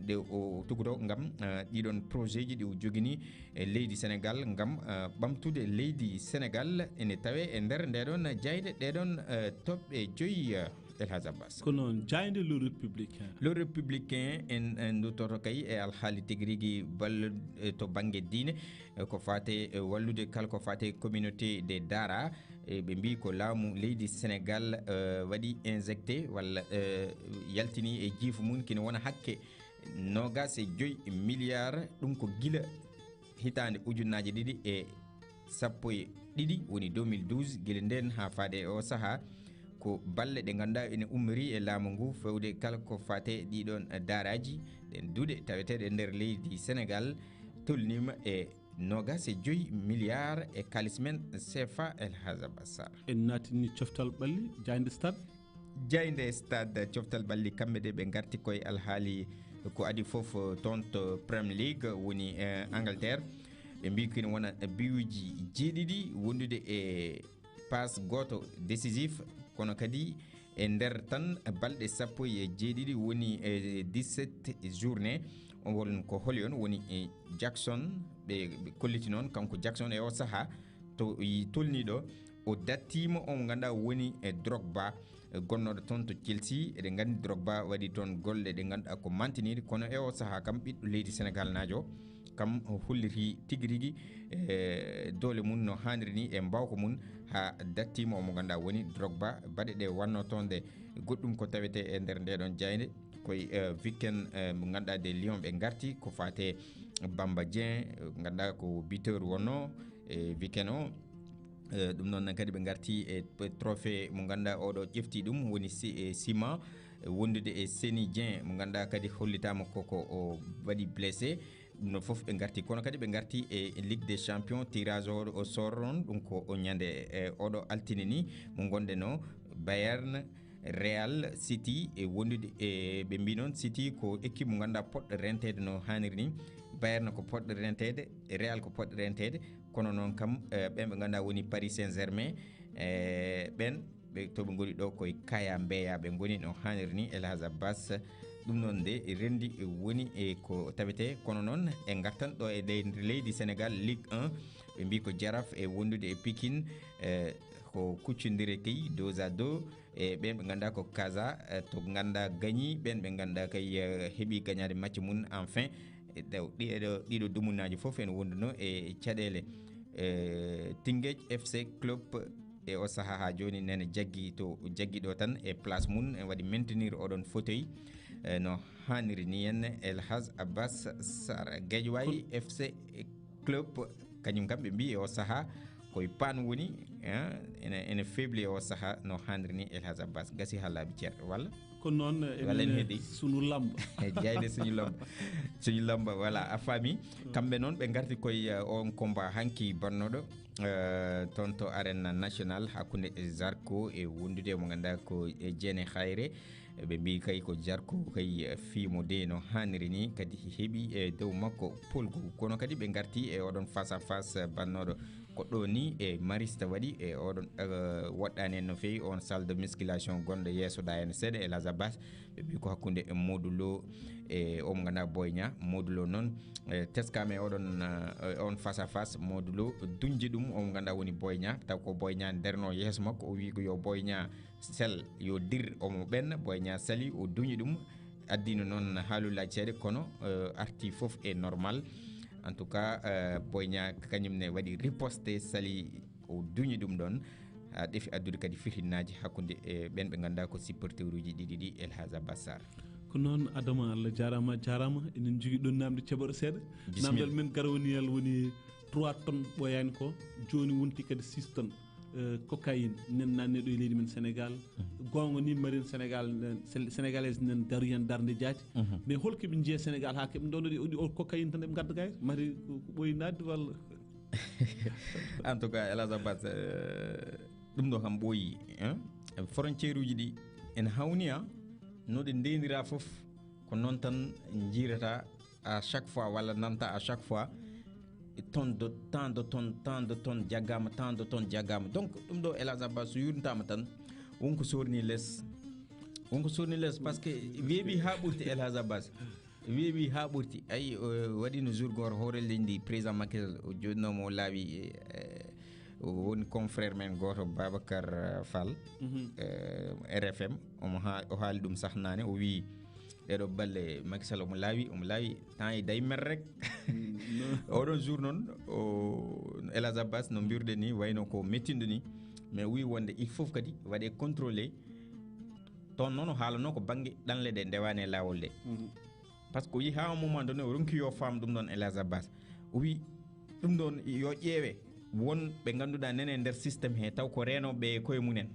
ɗe o tuggoto ngam, e, ɗiɗon projet ji ɗi o jogini e leydi Sénégal ngam, e, ɓamtude leydi Sénégal. Ene tawe e nder ndeɗon jayde ɗeɗon, e, toɓɓe joyi, e, El Hadj Abbas. Ko noon, jaaynde Le Républicain. Le Républicain, en, en duttoto kay e alhaali tigi rigi ballo, e, to bannge diine, e, ko faate, e, wallude kala ko faate communauté de Dara. E, ɓe mbii ko laamu leydi Sénégal, e, waɗi injecté walla, e, yaltini e jiifu mum kina wona hakke noogaas e joyi milliard, ɗum ko gila hitaande ujunnaaji ɗiɗi e sappo e ɗiɗi, woni deux mille douze, gila ndeen haa faade e o sahaa. Ko balle ɗe ngannduɗaa ene ummori e laamu ngu fewde kala ko faate ɗiɗon daaraaji, ɗen duɗe taweteeɗe nder leydi Sénégal tolniima e noogaas e joyi milliard e kaalis men C F A. El Hadj Abbas Sarr. En naatini coftal ɓalli, jaaynde Stade. Jaaynde Stade, coftal ɓalli, kamɓe de ɓe ngarti koye alhaali ko adi fof, eh, toon to Premier League, woni, eh, Angleterre. Ɓe mbii kino wona biwuji jeeɗiɗi wondude e passe gooto décisif, kono kadi e nder tan balɗe sappo e jeeɗiɗi, woni, eh, dix-sept journée, on won ko holi on woni, eh, Jackson, ɓe, ɓe kolliti noon kanko Jackson e o sahaa to yi tolniiɗo, o dattiima on ngannduɗaa woni e Drogba, e gonnooɗo toon to Chelsea. Eɗen nganndi Drogba waɗi toon golle ɗe ngannduɗaa ko mantiniiɗe, kono e o sahaa kam ɓiɗɗo leydi Sénégal naajo, kam o holliti tigi rigi, e, doole mum no haaniri ni e mbaawka mum haa dattiima omo ngannduɗaa woni Drogba. Baɗe ɗe wannoo toon de goɗɗum ko tawetee e nder ndeɗon jaaynde koye, e, weekend, e, mo ngannduɗaa de Lyon ɓe ngarti ko faate Bamba Dieng, e, ngannduɗaa ko buteur wonnoo e weekend o. E, ɗum noon kadi ɓe ngarti e p-, trophée mo ngannduɗaa oɗo ƴefti ɗum woni si-, e, Sima, e, wondude e Seny Dieng mo ngannduɗaa kadi hollitaama koko o waɗi blessé. Ɗum ɗo fof ɓe ngarti, kono kadi ɓe ngarti e Ligue des Champions, tirage o, o sort noon, ɗum ko o ñande, e, oɗo altine ni mo ngonɗen o, Bayern, Real, City e wondude e, ɓe mbii noon City ko équipe mo ngannduɗaa poɗɗo renteede no haaniri ni, Bayern ko poɗɗo renteede, Real ko poɗɗo renteede, kono noon kam, e, ɓen ɓe ngannduɗaa woni Paris Saint-Germain, e, ɓen ɓe, to ɓe ngoni ɗo koye kaya mbeya ɓe ngoni no haaniri ni, El Hadj Abbas. Ɗum noon de renndi woni e ko tawetee, kono noon e ngartan ɗo e ley-, leydi Sénégal Ligue un, ɓe mbii ko Jaraaf e wondude e Pikine, e, ko kuccondire kay, dos à dos, e ɓen ɓe ngannduɗaa ko Casa, e, to ngannduɗaa gañi, ɓen ɓe ngannduɗaa kay, e, heɓi gañaade match mum enfin. E ɗew-, ɗi-, ɗo, ɗiɗo dumunnaaji fof ene wonduno e caɗeele. E, Teungueth F C Club e o sahaa haa jooni nene jaggi to jaggi ɗo tan e place mum, e waɗi maintenir oɗon fauteuil, e, no haaniri ni en. El Hadj Abbas Sarr. Guédiawaye F C Club, kañum kam ɓe mbii e o sahaa koye paan woni, eh, ene, ene faible e o sahaa no haaniri ni. El Hadj Abbas, gasi haa laaɓi ceer, walla? Ko noon, eh, walla enen, ene heedi? Sunu lamba. E jayde suñu lamba. Suñu lamba, voilà, a faami. Kamɓe noon ɓe ngarti koye, eh, on combat hanki bannoɗo, eh, toon to arène nationale hakkunde Zarko e wondude mo ngannduɗaa ko, eh, Jeene Hayre. Ɓe mbii kay ko Zarko kay, eh, fiimo de no haaniri ni, kadi heɓi e dow makko polgu. Kono kadi ɓe ngarti e oɗon face à face, eh, bannoɗo ko ɗo ni e Mariste waɗi e oɗon, eh, woɗɗaani en no feewi on salle de musculation gonɗo yeeso ɗa en seeɗa e Las Abbas. Ɓe mbii ko hakkunde e Modou Lo e omo ngannduɗaa Boy Niang. Modou Lo noon, eh, teskaama e oɗon, eh, on face à face. Modou Lo duñji ɗum omo ngannduɗaa woni Boy Niang. Taw ko Boy Niang nderno yeeso makko, o wii ko yo Boy Niang sel, yo dir, omo ɓenna. Boy Niang sali, o duñi ɗum. Addino noon haalulaaji seeɗa, kono, eh, arti fof e normal. En tout cas, eh, Boy Niang kañum ne waɗi riposte, sali, o duñi ɗum ɗon. a ɗefi addude kadi fitinnaaji hakkunde e ɓen ɓe ngannduɗaa ko supporteruuji ɗiɗi ɗi, El Hadj Abbas Sarr. Ko noon, Adama, Allah jaaraama, jaaraama. Enen njogii ɗoon naamnde ceɓoɗo seeɗa. Bisimilla. Naamndal men garowniyal woni trois tonnes ɓooyaani ko, jooni wonti kadi six tonnes, eh, cocaïne nen naatni ɗo e leydi men Sénégal. Goonga ni, marine Sénégal nen, Sén-, sénégalaise nen daroyi heen darnde jaati. Mais holko ɓe njiya Sénégal haa keɓe ndoono ɗi, ɗi o cocaïne tan eɓe ngadda kay? Mari ko, ko ɓooyi naatde walla? En tout cas, El Hadj Abbas, eh, ɗum ɗo kam ɓooyi, hein? Frontière uji ɗi ene hawni, ah, no ɗe ndeendiraa fof, ko noon tan njiirata à chaque fois, walla nanta à chaque fois, tonne de, tant de tonnes, tant de tonnes jaggaama, tant de tonnes jaggaama. Donc, ɗum ɗo, El Hadj Abbas, so yuurnitaama tan, wonko soorni les, wonko soorni les, parce que weeɓi haa ɓurti, El Hadj Abbas. Weeɓi haa ɓurti. Ayi, o waɗino jour gooto, hoore leydi ndi, président Macky Sall, o jooɗinooma, o laawi, eh, o woni confrère men gooto, Babacar, eh, Fall, eh, R F M, omo haa-, o haali ɗum sahnaane, o wii, ɗeɗo balle Macky Sall omo laawi, omo laawi, temps e day mer rek. Oɗon jour noon, o, El Hadj Abbas, no mbiruɗen ni, wayno ko mettinɗo ni, mais wii wonde il faut kadi waɗe contrôlé. Toon noon o haalanoo ko bannge ɗanle ɗe ndewaani e laawol ɗe. Parce que o yii haa un moment donné, o ronki yo faam ɗum ɗoon, El Hadj Abbas. O wii ɗum ɗoon yo ƴeewe won ɓe ngannduɗaa nene e nder système he, taw ko reenooɓe e koye mumen.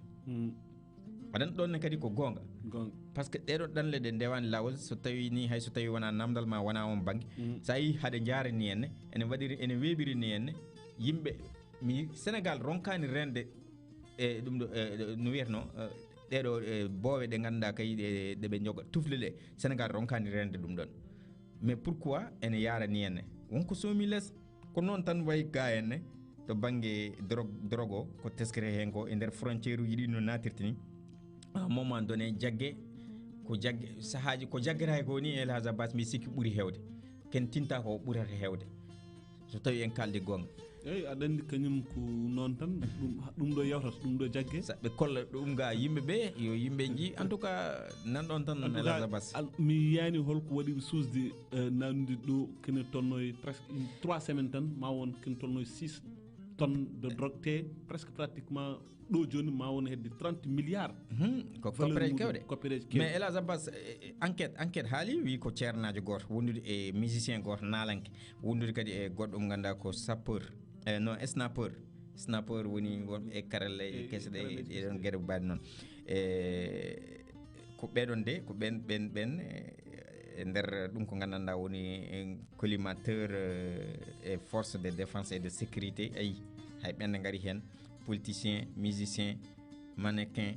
Aɗan ɗoon ne kadi ko goonga. Goonga. Parce que ɗeɗo ɗanle ɗe ndewaani laawol, so tawi ni, hay so tawi wonaa namdal ma wonaa on bannge. So a yii haɗe njaarani en ne, ene waɗiri, ene weeɓiri ni en ne, yimɓe, mi, Sénégal ronkaani reende e ɗum ɗo, e, no wiyatnoo, e, ɗeɗo, e, boowe ɗe ngannduɗaa kay ɗe, ɗe ɓe njoga tufle ɗe. Sénégal ronkaani reende ɗum ɗoon. Mais pourquoi ene yaarani en ne? Wonko soomi les. Ko noon tan wayi ga en ne, to bannge drogue, drogue o, ko teskere heen ko e nder frontière uji ɗi no naatirta ni. À un moment donné, jagge, ko jagge, sahaaji ko jaggata ko ni, El Hadj Abbas, mi sikki ɓuri heewde. Ken tinta ko ɓurata heewde. So tawi en kaldi goonga. Eyi, aɗa anndi kañum ko noon tan, ɗum, ɗum ɗo yawtata, ɗum ɗo jagge. Sa ɓe kolla ɗum ga yimɓe ɓe, yo yimɓe nji. En tout cas, nan ɗoon tan, El Hadj Abbas. Al-, mi yiyaani holko waɗi ɓe suusde, eh, nanude ɗo, kene tolno e presque une trois semaines tan, ma won kene tolno e six tonnes de drogue, te presque pratiquement ɗo jooni ma won hedde trente milliards. Hmm, ko valeur coppere muɗum, kewɗe. Coppere kewɗe. Mais El Hadj Abbas, eh, eh, enquête, enquête haali, wi ko ceernaajo gooto, wondude e musicien gooto, naalanke, wondude kadi e goɗɗo mo ngannduɗaa ko sapeur, eh, non, sniper. Sniper woni wonɓe e karalle e kese ɗe, ɗe ɗon geɗe mbaɗi noon. E ko ɓeɗon de, ko ɓen, ɓen, ɓen, e, e nder ɗum ko nganndanɗaa woni, e, collimateur, e, e force de défense et de sécurité. Ayi, hay ɓen ne ngari heen, politicien, musicien, mannequin,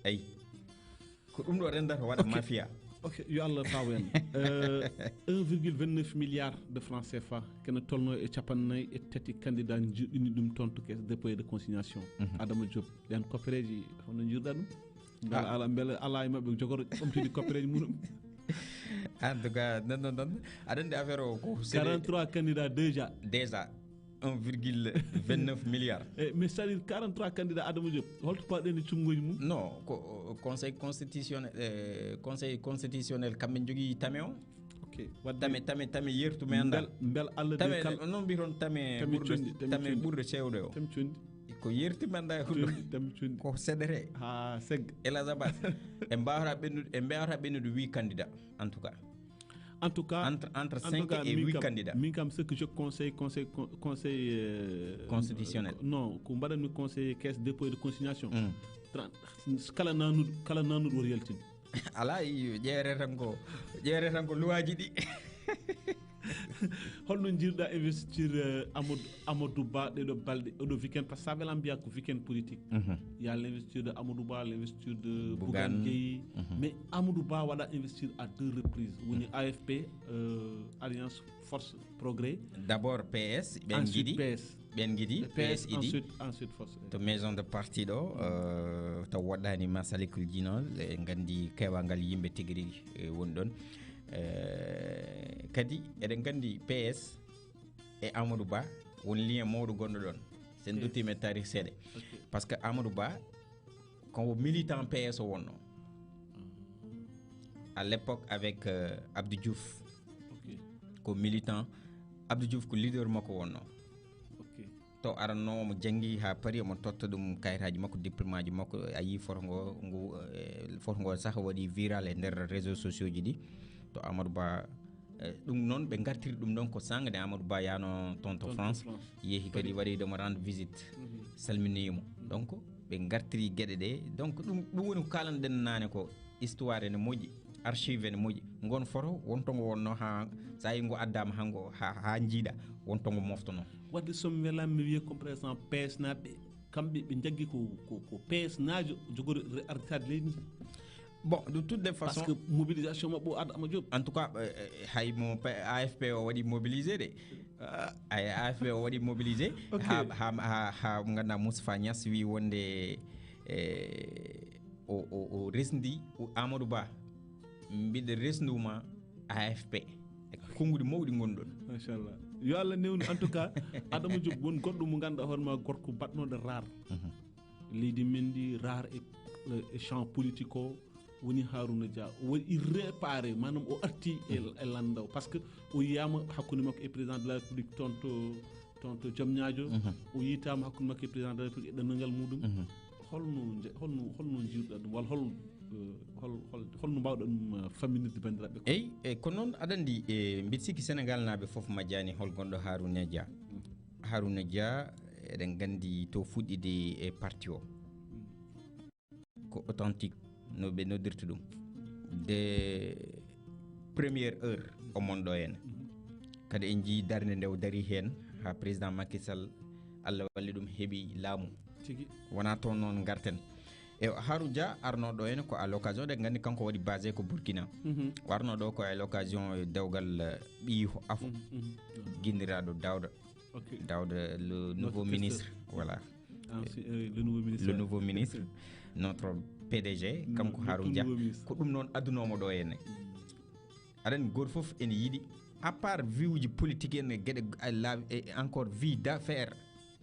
ayi. Ko ɗum ɗo renndata waɗa mafia. Ok, yo Allah faaw en. Euh, un virgule vingt-neuf milliards de francs C F A, kene tolno e capannayyi e tati candidat njuɗɗini ɗum toon to caisse dépôt et de consignation. Mhm. Adama Diop, ɓen koppereeji, hono njiiruɗaa ɗum? Mbele ala, mbele ala e maɓɓe jogoro ɓamtude koppereeji muɗum. En tout cas, non, non, non. Aɗa anndi affaire o ko sérieux. Quarante-trois candidats déjà. Déjà. Un virgule vingt-neuf milliards. Eh, mais c'est-à-dire quarante-trois candidats Adama Diop. Holto pawɗen e cumgooji mum? Non, ko, o, conseil constitutionnel, eh, conseil constitutionnel kamɓe njogii tame o. Ok. Wadde tame, tame, tame yertu men anndaa. Mbel, mbel Allah de tame, kal-, non mbiton tame tame ɓurɗo, condi, tame tame condi. Ɓurɗo cewɗo o. Tame condi. Ko yerti men anndaa e hunde. Condi, tame condi. Ko sedere. Ha segga. Elazabas. En mbaawata ɓennude, en mbaawata ɓennude huit candidats, en tout cas. En tout cas, entre, entre en tout cinq cas, et min huit kam, candidats. Min kam, ce que je conseille, conseil, con-, conseil, euh, constitutionnel. Non, ko mbaɗanmi conseil caisse dépôt et de consignation. Mm. Trente, kala nanuɗo, kala nanuɗo woto yaltin. Ala, iyo, ƴeewre tan ko, ƴeewre tan ko luwaaji ɗi. Holno njiiruɗaa investiture, euh, Amadou, Amadou Ba ɗeɗo balɗe, oɗo weekend, parce que ça veut mbiya ko weekend politique. Mhm. Il y a l'investiture de Amadou Ba, l'investiture de Bougane. Bougane Gueye. Mhm. Mais Amadou Ba waɗa investir à deux reprises. Woni, mhm, A F P, euh, Alliance Force Progrès. D'abord P S, ɓen ensuite njiɗi. P S. Ɓen njiɗi, P S, P S njiɗi. Ensuite, ensuite Force. To maison de parti ɗo, euh, taw woɗɗaani Masalikul Jinol, en nganndi keewangal yimɓe tigi rigi, eh, woni ɗon. Eh, kadi eɗen nganndi P S e Amadou Ba won lien mawɗo gonɗo ɗon. Sen, ok, duttiima e taarih seeɗa. Ok. Parce que Amadou Ba ko militant P S o wonno. À l'époque avec, euh, Abdou Diouf. Ok. Ko militant. Abdou Diouf ko leader makko wonno. Ok. To aranno omo janngi haa pari, omo totta ɗum kayitaaji makko, diplôme aji makko. A yii foto ngo, ngu, eh, foto ngo sah waɗi viral e nder réseaux sociaux ji ɗi. To Amadou Ba, eh, ɗum noon ɓe ngartiri ɗum ɗon ko sanngo nde Amadou Ba yano toon to France. Yehi kadi waɗi ɗomo rendre visite, salminiimo. Donc ɓe ngartiri geɗe ɗe. Donc ɗum, ɗum woni ko kalanɗen naane ko. Histoire ene moƴƴi, archive ene moƴƴi. Ngon foto wonto ngo wonno ha, sa yi ngo addama ha ngo, ha, ha jiiɗa, wonto ngo moftono. Wadde so mi welaama, mi wiya comme par exemple P S naɓe, kamɓe ɓe jaggi ko, ko, ko P S najo jogori re-, artade leydi ndi. Bon, de toutes les façons, parce que mobilisation maɓɓe o adda Ama Diop. En tout cas, euh, euh, hay mo P-, A F P o waɗi mobilisé de. Ah, ay, A F P o waɗi mobilisé. Ok. Ha, ha, ha, ha, mo ganduɗa Moustapha Niass wi wonde, eh, o, o, o resndi o Amadou Ba, mbiɗa resnduma A F P. E konnguɗi mawɗi ngonɗon. Machallah. Yo Allah newnu. En tout cas, Adama Diop won goɗɗo mo ganduɗa hoore ma gorko baɗnoɗo rare. Mhm. Leydi men ndi rare e, e champ politique o woni Harouna Dia. O waɗi réparé, maanaam o arti e, e lannda o. Parce que o yiyama hakkunde makko e président de la République toon to, toon to Diamniadio. Mhm. O yiytama hakkunde makko e président de la République e ɗanngal muɗum. Mhm. Holno nje-, holno, holno jiiruɗa ɗum, walla hol, eh, hol, hol, holno mbawɗa ɗum, eh, famminirde banndiraaɓe ko? Eyi, e ko noon, aɗa anndi, e mbiɗa sikki Senegal naaɓe fof majjani hol gonɗo Harouna Dia. Mm. Harouna Dia, eɗen nganndi to fuɗɗide e parti o. Mm. Ko authentique, no ɓe noddirta ɗum. De première heure, o mon ɗo henne. Mhm. Kadi en njii darnde nde o dari heen, haa président Macky Sall, Allah walli ɗum, heɓi laamu. Tigi. Wonaa toon noon ngarten. E Harouna Dia arnoo ɗo henne ko à l'occasion, eɗen nganndi kanko waɗi basé ko Burkina. Mhm. O arnoo ɗo ko à l'occasion, eh, dewgal, eh, ɓiyi afo. Mhm, mhm. Ginndiraaɗo Daouda. Ok. Daouda, le nouveau ministre. Voilà. Ensuite, euh, le nouveau ministre. Le nouveau ministre, notre P D G, kanko Harouna Dia. Ko ɗum noon addunomo ɗo henne. Mm. Aɗa anndi, gooto fof ene yiɗi, à part vie uji politique en e geɗe, a, la, e encore vie d'affaires,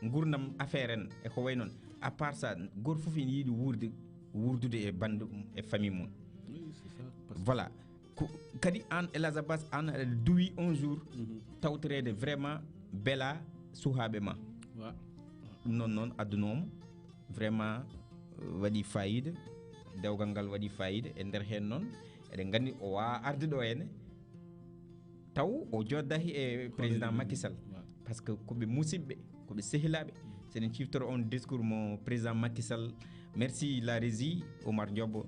nguurndam affaire en e ko wayi noon. À part ça, gooto fof ene yiɗi wuurde, wuurdude e banndu mum, e famille mum. Oui, c'est ça, parce que voilà. Ko, kadi aan, El Hadj Abbas, aan aɗa duwi un jour, mhm, tawtoreede vraiment bela suhaaɓe ma. Wa. Ɗum noon, noon addunooma vraiment, euh, waɗi fayida. Dewgal ngal waɗi fayida. E nder heen noon, eɗen nganndi o waawaa arde ɗo henne, taw o joddaaki e président Macky Sall. Wa. Parce que ko ɓe musidɓe, ko ɓe sehilaaɓe. So eɗen ciftoro on discours mo président Macky Sall, merci la régie, Omar Diop.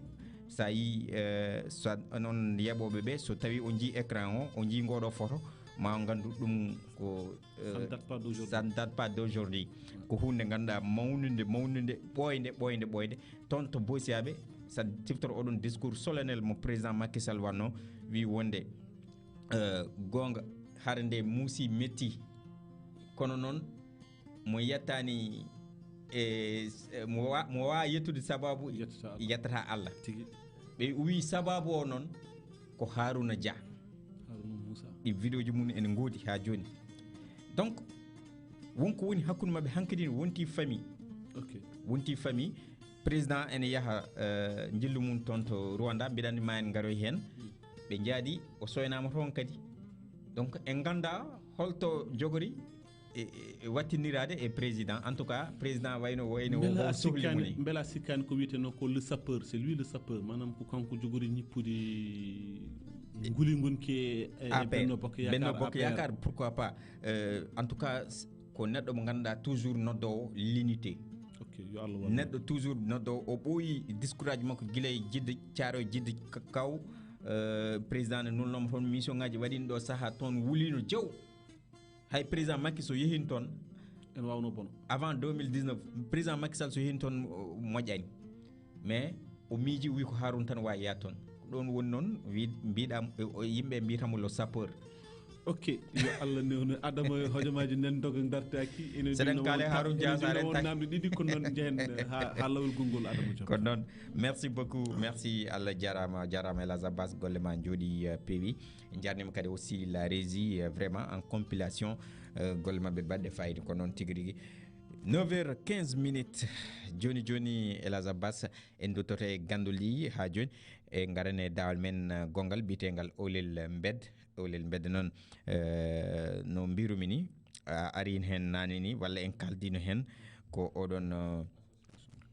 So a yii, eh, so a, onon yeɓooɓe ɓe, so tawii on njii écran o, on njii ngooɗoo photo, ma on nganndu ɗum ko, eh, ça ne date pas d'aujourd'hui. Ça ne date pas d'aujourd'hui. Ouais. Ko huunde ngannduɗaa mawnunde, mawnunde, ɓooynde, ɓooynde, ɓooynde. Toon to Boosiyaaɓe, so a ciftoro oɗon discours solennel mo président Macky Sall waɗnoo, wii wonde, eh, goonga, hare nde muusi metti. Kono noon, mo yettaani e, e, mo wa-, mo waawaa yettude sababu, yettata Allah. Yettata Allah. Tigi. Ɓe o wii sababu o noon ko Harouna Dia. Harouna Moussa. Ɗi vidéo ji mum ene ngoodi haa jooni. Donc, won ko woni hakkunde maɓɓe hankadi ne wonti famille. Ok. Wonti famille. Président ene yaha, eh, njillu mum toon to Rwanda, mbiɗa anndi ma en ngaroy heen. Mm. Ɓe njaadi, o soynaama toon kadi. Donc, en nganndaa holto jogori e, e, e wattiniraade e président. En tout cas, président wayno, wayno o, mbela o a sohli sikkaani, moni. Mbela a sikkaani ko wiyeteno ko le sapeur, c'est lui le sapeur. Maanaam ko kanko jogori ñippude nguli ngonki e, e A P R. Benno Bokk Yaakaar, Benno Bokk A P R. Yaakaar, pourquoi pas? Euh, en tout cas, s-, ko neɗɗo mo ngannduɗaa toujours noddoowo l'unité. Ok, yo Allah wallu. Neɗɗo toujours noddoowo, o ɓooyi discours aji makko gila e Jidde, Caaroy Jidde, ka-, kaw, euh, président ne nulnooma toon mission ngaji waɗiino ɗo sahaa toon wuliino jaw. Hay président Macky so yehin toon, ene waawno bono. Avant deux mille dix-neuf, président Macky Sall so yehin toon, o moƴƴani. Mais o miiji, o wi ko Harouna tan waawi yaade toon. Ko ɗoon woni noon, wi-, mbiɗa, o, yimɓe mbiyata mo le sapeur. Ok, yo Allah newnu. Adama, hojomaaji nen doga ngartaaki. Ene seɗen kaale Harouna Dia, ene seɗen won namde ɗiɗi, kono noon njehen, eh, haa, haa lawol gonngol Adama Diop. Kono noon, merci beaucoup, merci, Allah jaaraama, jaaraama El Hadj Abbas, golle ma njooɗi, eh, peewi. En njaarniima kadi aussi la régie, euh, vraiment en compilation, euh, golle maɓɓe baɗɗe fayida ko noon tigi rigi. Neuf heures quinze minutes. Jooni jooni, El Hadj Abbas, en duttoto e ganndol ɗi haa jooni. E ngaren e daawal men, euh, gonngal biyeteengal Owlel Mbedda. Owlel Mbedda noon, euh, no mbirumi ni, A arin heen naane ni, walla en kaldino heen ko oɗon, eh,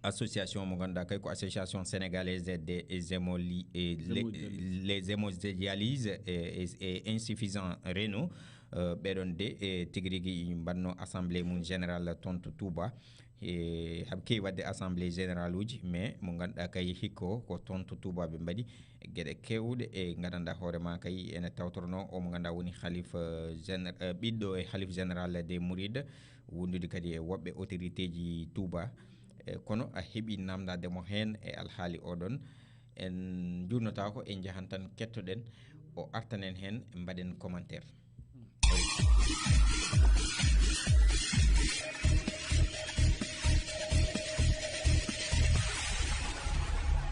association mo ngannduɗaa kay ko Association Sénégalaise des Hémoli-, eh, les, les Hémodialyses et, et, et Insuffisants Rénaux. Eh, ɓeɗon de, eh, tigi rigi mbaɗno assemblée mum générale toon to Touba. E haɓe kewi waɗde assemblée générale uji, mais mo ngannduɗaa kay hikko ko toon to Touba ɓe mbaɗi geɗe kewɗe. E ngadanɗaa hoore ma kay ene tawtorno o mo ngannduɗaa woni khalife géné-, eh, ɓiɗɗo e khalife général des Mourides, wondude kadi e woɓɓe autorité ji Touba. E kono a heɓi namdade mo heen e alhaali oɗon. En njuurnotaako, en njahan tan kettoɗen, o artanen heen, mbaɗen commentaire.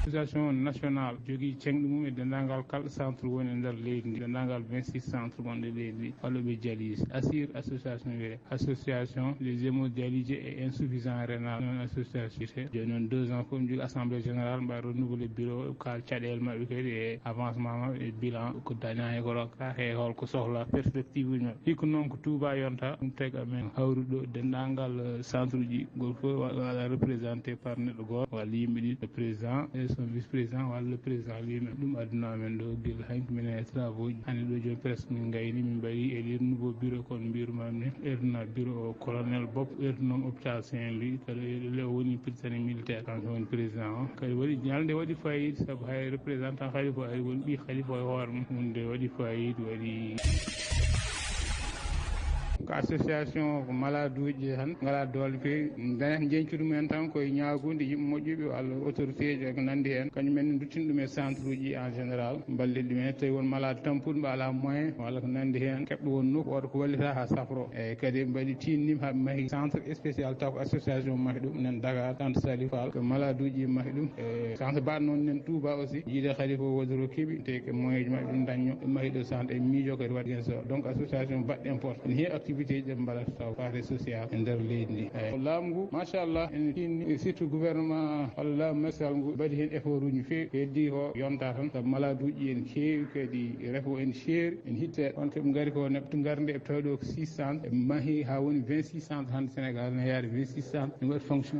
Association nationale jogii ceŋɗi mum e denndaangal kala centre woni e nder leydi ndi, denndaangal vingt-six centre gonɗe leydi ndi, walla ɓe dialyse. Assir association wiyee Association des Hémodialysés et Insuffisants Rénal, noon association wiyetee. Jooni noon deux ans fof, mi jogii assemblée générale, mbaɗa renouveler bureau, kaal caɗeele maɓɓe kadi e avancement maɓɓe e bilan, ko dañaa e ko rokka, e hol ko sohla, perspective uji maɓɓe. Hikka noon ko Touba yonta, ɗum tagi amen hawri ɗo denndaangal, eh, centre uji, ngol fof wa-, waɗa représenté par neɗɗo gooto, walla yimɓe ɗiɗi, le président et son vice-président, walla le président lui-même. Ɗum addunoo amen ɗo gila hanki minen e travaux ji. Hannde ɗo jooni presque min ngayni, min mbaɗi élire nouveau bureau, kono mbiyatnoo mi, ɓeydana bureau o colonel Bob, ɓeydanooma hôpital Saint-Louis, kadi le o woni prytanée militaire, kanko woni président o. Kadi waɗi, ñalnde waɗi fayida, sabu hay représentant khalifa o ari, woni ɓii khalifa o e hoore mum, huunde waɗi fayida, waɗi. Ko association ko malade uji tan ngalaa doole feewi, dañata njeñcudu mumen tan koye ñaagunde yimɓe moƴƴuɓe walla autorité ji e ko nanndi heen, kañum en duttin ɗum e centre uji en général, mballit ɗum en. Tawi won malade tampuɗo mbo alaa moyen walla ko nanndi heen, keɓɗo won nokku, wooda ko wallita haa safro. Eeyi, kadi en mbaɗi tinnim haa ɓe mahi centre spécial, taw ko association mahi ɗum, nen Dakar, centre Salif Fall, ko malade uji mahi ɗum. E centre baɗɗo noon nen Touba aussi, jiiɗe khalifa o wodoro keɓi, te ko moyen ji maɓɓe ɗum dañno, ɓe mahi ɗo centre, e miijo kadi waɗi heen so. Donc association baɗɗo important, ene heewi activité ji ɗe mbaɗata taw faate social e nder leydi ndi. Eeyi. Laamu ngu, machallah, ene tinni, e surtout gouvernement walla laamu Macky Sall ngu mbaɗi heen effort uji no feewi. Ko heddi ko yonta tan, sabu malade uji ene keewi, kadi refo ene seeri, ene hitte. On ko ɓe ngari ko neɗɗo ngarde e tawi ɗo ko six cents, ɓe mahi haa woni vingt-six centres hannde Sénégal, ne yaade vingt-six centres, ne waɗi fonction.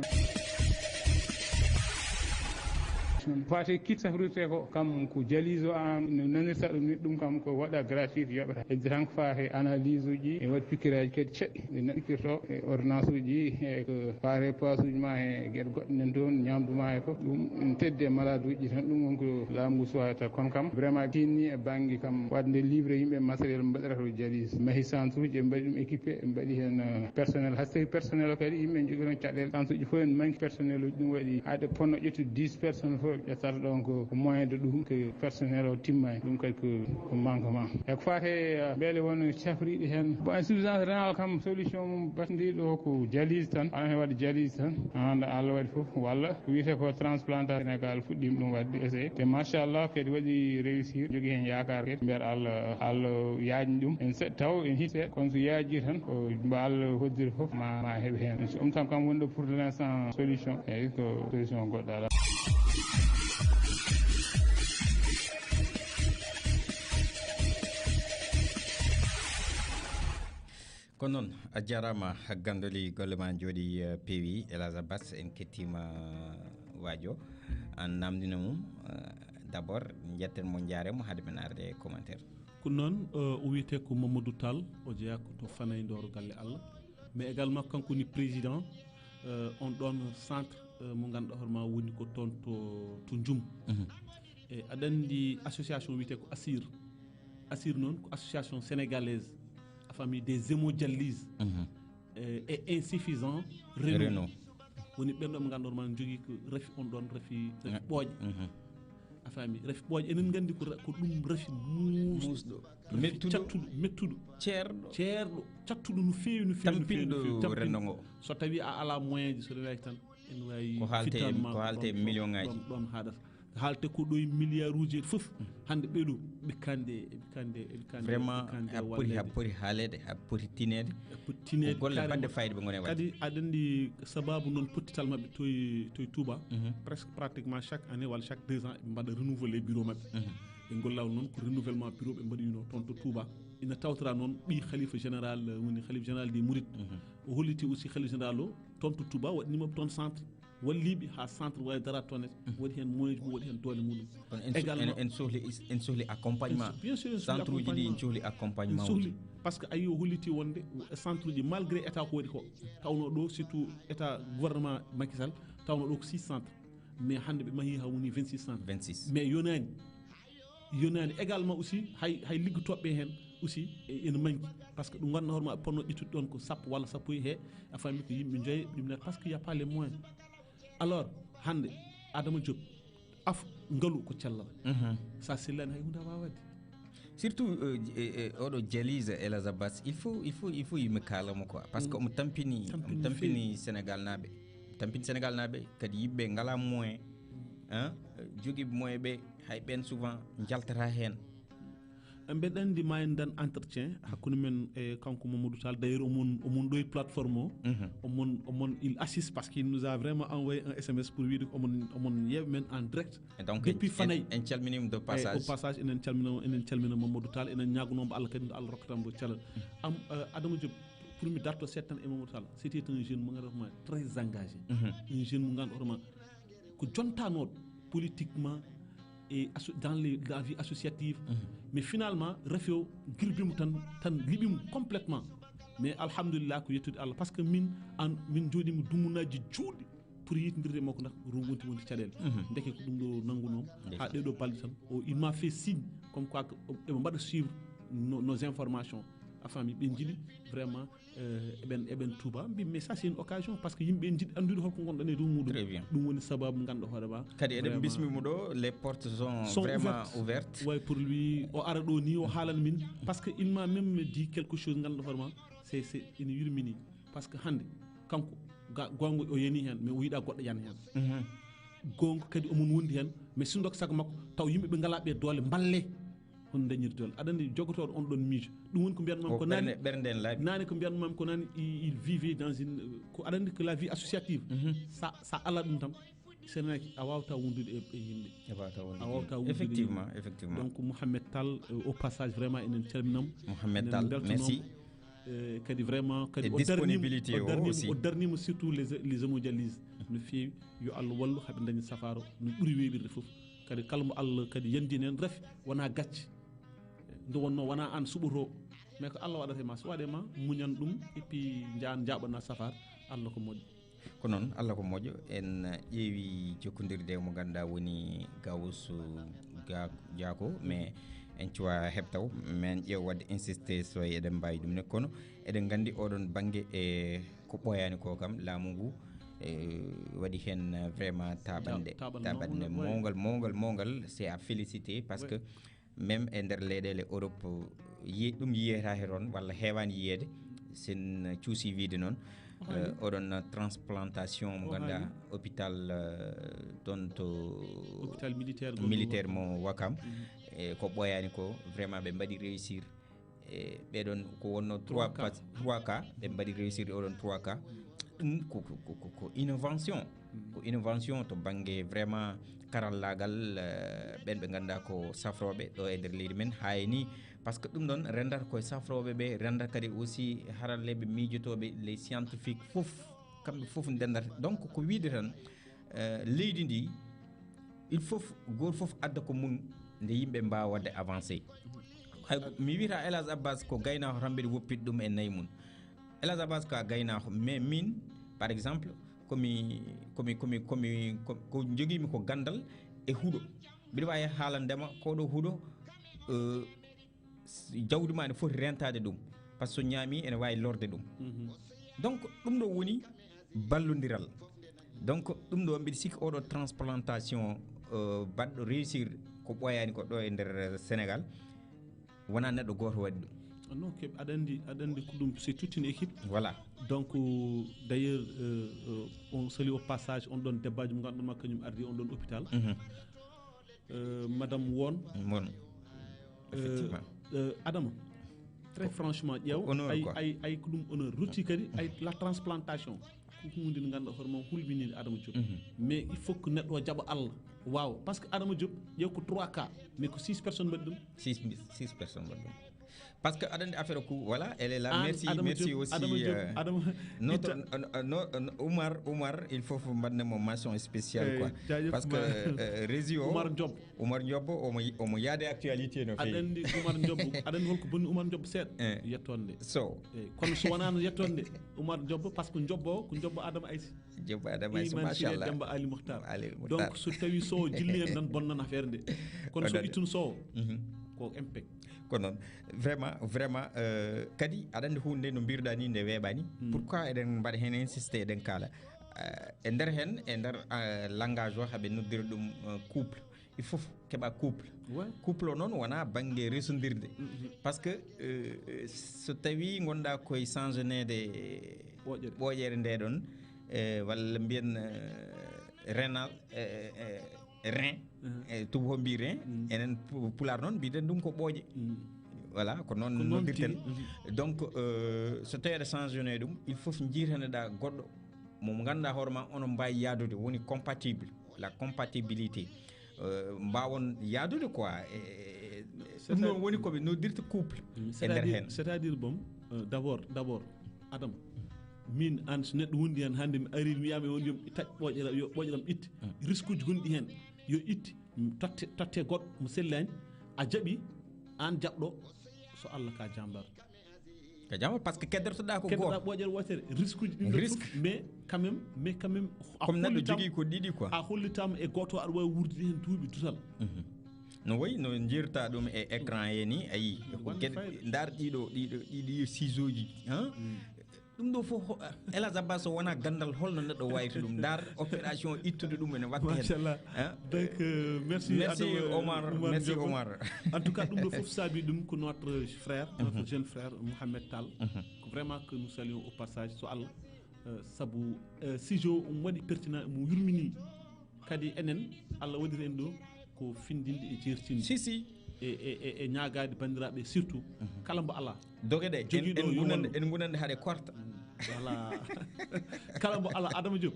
Faate kit safrirte ko kam ko dialyse o, an no nanirta ɗum ni, ɗum kam ko waɗa gratuit, yoɓata. Heddi tan ko faate analyse uji, e waɗi piqûre aji kadi ceɗɗi ɗi neɗɗo piqirto, e ordonnance uji, e ko faate passe uji ma, e geɗe goɗɗe nan toon, ñamdu ma e fof. Ɗum ene teddi e malade uji tan, ɗum woni ko laamu ngu suwata. Kono kam vraiment tinni e bannge kam waɗde livre yimɓe matériel mbaɗata ko dialyse. Mahi centre uji, ɓe mbaɗi ɗum équipé, ɓe mbaɗi heen, euh, personnel. Hay so tawi personnel o kadi yimɓe ne jogii toon caɗeele, centre uji fof ene manque personnel uji, ɗum waɗi haade ponno ƴettude dix personnes fof ƴettata ɗon ko, ko moyen de ɗum, ko personnel o timmani, ɗum kadi ko, ko manquement. E ko faati e, euh, beele won cafriiɗi heen. Bon, insuffisance rénale kam solution mum batndiɗo ko dialyse tan, aɗa heen waɗa dialyse tan, hande Allah waɗi fof, walla ko wiyetee ko transplantation. Sénégal fuɗɗiima ɗum waɗde essai, te machallah kadi waɗi réussir, jogii heen yaakaar kadi, mbiyat Allah, Allah yaajni ɗum en seeɗa, taw en hitte, kono so yaaji tan ko mbo Allah hoddiri fof ma, ma heɓ heen. So ɗum tan kam woni ɗo pour l'instant solution, eyyi ko solution goɗɗo alaa. Ko noon, a jaaraama, Gandoli, golle ma njooɗi, eh, peewi. El Hadj Abbas, en kettiima waajo, an namndina mum, eh, d'abord, njetten mo, njaaren mo, hade men arde e commentaire. Ko noon, eh, o wiyetee ko Mamadou Tall, o jeyaa ko to Fanay Ndoro Galle Allah, mais également kanko woni président, eh, on ɗoon centre, eh, mo ngannduɗaa hoore ma woni ko toon to, to Njum. Mhm. E aɗa anndi association wiyetee ko ASIR. ASIR noon ko association sénégalaise, a faami, des hémodialyses, mhm, e, et insuffisants rénaux. Rénaux. Woni ɓen ɗo ɓe ngannduɗaa hoore ma njogii ko rafi on ɗoon, rafi, rafi, ah, ɓooƴe. Mhm. A faami, rafi ɓooƴe, enen nganndi ko ra-, ko ɗum rafi muus-, muusɗo, rafi mettuɗo, cattuɗo, mettuɗo, ceerɗo, ceerɗo, cattuɗo no feewi, no feewi, no feewi, no feewi, tampinɗo, tampinɗo renndo ngo. So tawii a alaa moyen ji, so rewaki tan, ene waawi ko haalte, fittan ma ko haalte ɗoon, million ŋaaji. Ɗoon, ɗoon haaɗata. Haalte ko ɗo e milliard uji fof. Hannde ɓee ɗo ɓe kandi, ɓe kandi, ɓe kandi, vraiment, ɓe kandi, a poti, a poti haaleede, a poti tineede. A poti tineede. Ko golle, carrément, baɗɗe fayida ɓe ngoni e waɗde. Kadi aɗa anndi sababu noon pottital maɓɓe to e, to e Touba, mhm, presque pratiquement chaque année walla chaque deux ans, ɓe mbaɗa renouveler bureau maɓɓe. Mhm. Ɓe ngollaano noon ko renouvellement bureau ɓe mbaɗino toon to Touba. Ina tawtora noon ɓi khalifa général, woni khalifa général des Mourides. O holliti aussi khalifa général o toon to Touba, waɗnima toon centre, walliɓe ha centre wawi dara toon. Waɗi hen moyen mum, waɗi hen doole muɗum. Kono en so- Également- en- en sohli is- en sohli accompagnement. Bien sûr, en sohli centre uji ɗi en accompagnement. Sohli, par ce que ayi, o holliti wonde centre uji, malgré état ko waɗi ko, tawno ɗo surtout état gouvernement Macky Sall, tawno ɗo ko six centre, mais hande ɓe mahi ha woni vingt-six centre. Vingt-six. Mais yonani, yonani également aussi hay hay liggotoɓe hen aussi e- ene manki, par ce que ɗum ganduɗa hoore ma ponno ƴettude ɗon ko sappo walla sappo e he a famille ko yimɓe joye ɗum net, par ce que y a pas les moyens. Alors hande Adama Diop af ngalu ko cellal. Sa sellani hay hunde a wawa wadde. Surtout euh, j- eh, eh, oɗo Jalisa El Azabas, il faut il faut il faut yimɓe kalamo quoi, par ce que omo tampini omo Tampini tampini feewi. Sénégal naɓe, tampini Sénégal naɓe kadi yimɓe ngala moyen, hein, jogiiɓe moyen ɓe hay ɓen souvent jaltata hen. Mbeɗa anndi ma en dan entretien hakkunde men e kanko Mamadou Tall. D'ailleurs omon omon ɗo e plateforme o, omon omon il assiste, parce qu'il nous a vraiment envoyé un S M S pour wiide ko omon omon yeeɓa men en direct. Et donc depuis en- Fanay. En calminima de passage. Au passage enen calmina enen calmina Mamadou Tall, enen ñaagunoo mo Allah kadi nde Allah rokkata mo calal. Am euh, Adama Diop, pour mi darto seeɗa tan e Mamadou Tall, c'était un jeune mo ganduɗa hoorema très engagé. Un jeune mo ganduɗa hoorema ko jontanooɗo politiquement et asso- dans les, la vie associative. Mais finalement rafi o girbimo tan tan liɓimo complètement. Mais alhamdulillah ko yettude Allah, par ce que min an min jooɗima dummunaji juuɗi pour yiitindirde makko ndax ro wonti wonti caɗele. Ndeke ko ɗum ɗo nanngunoo ha ɗeɗo balɗe tan o il m'a fait signe comme quoi que eɓe mbaɗa suivre nos, nos informations. A faami, ɓe njiɗi vraiment euh, eɓen eɓen tuuba mbi mais ça c'est une occasion, par ce que yimɓe njiɗi anndude holko gonɗon e dow muɗum. Très bien. Ɗum woni sababu ganduɗa hoore ma kadi eɗen vraiment bismimo ɗo, les portes sont sont vraiment ouvertes. Ouvertes. Way pour lui o ara ɗo ni o haalan min, par ce que il m'a même dit quelque chose ganduɗa hoore ma c'est c'est ina yurmini, par ce que hande kanko ga gonga o yani hen mais o yiɗa goɗɗo yana hen. Gonga kadi omon wondi hen mais sinno ko sago makko taw yimɓe ɓe ngala ɓe doole mballe. Hono dañirtol aɗa andi jogotoɗo on ɗon miijo. Ɗum woni ko mbiyanmami ko nani ɓernde en laaɓi. Nani ko mbiyanmami ko nani il vivait dans une ko aɗa andi que la vie associative. Sa sa ala ɗum tan senaki a wawata wondude e e yimɓe. A wawata wondude. A wawata wondude. Effectivement, effectivement. Donc Mouhamed Tall euh, au passage vraiment enen calminam. Mouhamed Tall, merci. Euh, kadi vraiment kadi o darnima o darnima surtout les les hémodialyses no feewi. Yo Allah wallu haɓe daña safaro no ɓuri weɓirde foof. Kadi kala mo Allah kadi yandini en rafi wona gacce. Nde wonno wona an suɓoto mais ko Allah waɗata e ma, so waɗe ma muñan ɗum et puis jaan jaɓana safar. Allah ko moƴƴo. Ko noon Allah ko moƴƴo. En ƴeewi jokkondirde mo ganduɗa woni Gawusu Diako mais en cuwa heɓtaw men ƴeew wadde insisté so eɗen mbawi ɗum ne kono eɗen gandi oɗon banggue e ko ɓooyani ko kam laamu ngu waɗi hen vraiment taɓanɗe taɓanɗe mawgal mawgal mawgal. C'est à féliciter parce que même e nder leyɗele Europe yi ɗum yiyetake toon walla heewani yiyeede. Sen cuusi wiide noon oɗon transplantation mo ganduɗa hôpital toon to hôpital militaire militaire mo Wakam e ko ɓooyani ko vraiment ɓe mbaɗi réussir. E ɓeɗon ko wonno trois cas trois cas ɓe mbaɗi réussir oɗon trois cas. Ɗum ko ko innovation. Ko innovation to banggue vraiment karallagal ɓen ɓe ganduɗa ko safroɓe ɗo e nder leydi men hayni. Par ce que ɗum ɗon rendata koye safroɓe ɓe rendata kadi aussi haralleɓe miijotoɓe les scientifique foof kamɓe foof ndendata donc ko wiide tan leydi ndi il faut goto foof adda ko mum nde yimɓe mbawa wadde avancé. Hay mi wiyata Elage Abbas ko gaynako tan mbeɗa woppide ɗum e nayi mum. Elage Abbas ko a gaynako mais min par exemple komi komi komi komi ko joguimi ko gandal e huuɗo. Mbiɗa wawi haalandema koɗo huuɗo jawdi ma ne foti rentade ɗum par ce que so ñaami ene wawi lorde ɗum. Donc ɗum ɗo woni ballodiral. Donc ɗum ɗo mbiɗa sikki oɗo transplantation baɗɗo réussir ko ɓooyani ko ɗo e nder Sénégal wona neɗɗo goto waɗi ɗum. Non, aɗa andi aɗa andi ko ɗum c'est toute une équipe. Voilà. Donc d'ailleurs on sali au passage on ɗon debbaji mo ganduɗa kañum ardi on ɗon hôpital. Madame Won. Won. Effectivement. Adama très franchement ƴeew ay ay ay ko ɗum honneur rutti kadi ay la transplantation ko hunde nde ganduɗa hoore mum hulɓinide Adama Diop. Mais il faut que neɗɗo o jaɓa Allah wawa par ce que Adama Diop ƴeew ko trois cas mais ko six personnes mbaɗi ɗum. Six six personnes mbaɗi ɗum. Parce que aɗa anndi affaire o ko, voilà, elle est là. Merci, merci aussi, Adama Diop, euh, Adama, notre, euh, euh, no, euh, Oumar, Oumar, il faut mbaɗnen mo mention spéciale, quoi. Parce que, euh, Rési o, Oumar Diop, Oumar Diop, omo, omo yaade actualité no feewi. Aɗa anndi Oumar Diop, aɗa anndi holko bonni Oumar Diop seeɗa? Eh. Yettoonde. So. Eh, kono so wonaano yettoonde, Oumar Diop, parce que Diop o, ko Diop Adama Aïssi. Diop Adama Aïssi, machallah. Demba Ali Mokhtar. Ali Mokhtar. Donc, so tawi so jilli en tan bonnan affaire nde. Kono so ittun so, ko impact. Ko noon, vraiment, vraiment, euh, kadi aɗa anndi huunde nde no mbirɗaa ni nde weeɓaani. Pourquoi eɗen mbaɗa heen insisté, eɗen kaala? Euh, e nder heen, e nder, euh, langage o haɓe noddira ɗum, euh, couple. Il faut keɓa couple. Couple o noon wonaa bannge resondirde. Parce que, euh, so tawi ngonɗaa koye changeneede ɓooƴere nde ɗon, euh, walla mbiyen, euh, renal, euh, euh, rein, e tubaho mbi rein, enen pu-, pulaar noon mbiten ɗum ko ɓooƴe. Voilà, ko noon noddirten. Donc, euh, so tawi aɗa change ne ɗum, il faut jiitanoɗa goɗɗo mo ngannduɗaa hoore ma onon mbaawi yaadude, woni compatible, la compatibilité. Euh, mbaawon yaadude quoi. E, e, e, ɗum noon woni ko ɓe noddirta couple e nder heen. C'est-à-dire, c'est-à-dire, bon, euh, d'abord, d'abord, Adam, min an so neɗɗo wondi heen hannde mi ari mi wiyama e won yo mi taƴ ɓooƴeram, yo ɓooƴeram itte. Risque uji gonɗi heen yo itte, totte, totte goɗɗo mo sellaani, a jaɓi, aan jaɓɗo, so Allah ka jambar. Ka jambar, parce que keddotoɗa ko gooto. Keddoɗa ɓooƴere wootere, risque uji ɗin ɗo fof, mais quand même, mais quand même, comme neɗɗo jogii ko ɗiɗi quoi. A hollitaama e gooto aɗa waawi wuurdude heen duuɓi dutal. No wayi no njirta ɗum e écran he ni, a yii. Ko geɗe, ndaar ɗiɗo, ɗiɗo, ɗiɗo ciseaux ji, hein? Ɗum ɗo fof, ho-, El Hadj Abbas, so wonaa ganndal, holno neɗɗo waawirta ɗum? Ndaar opération ittude ɗum ene waɗta heen. Machallah. Hein? Donc, euh, merci, merci Adama, Omar, Omar merci Diop. Omar. En tout cas, ɗum ɗo fof saabi ɗum ko notre frère, notre jeune frère, Mohamed Tall. Ko vraiment que nous saluons au passage, so Allah, euh, sabu, euh, sujet o omo waɗi pertinent, mo yurmini. Kadi enen, Allah waɗiri en ɗo ko findinde e jeertinde. Si, si. E, e, e, e ñaagaade banndiraaɓe, surtout kala mbo alaa. Doge ɗe, jogiiɗo en, en yo ngunande, wallu. En ngunande haɗe korta. Voilà. Kala mbo alaa, Adama Diop.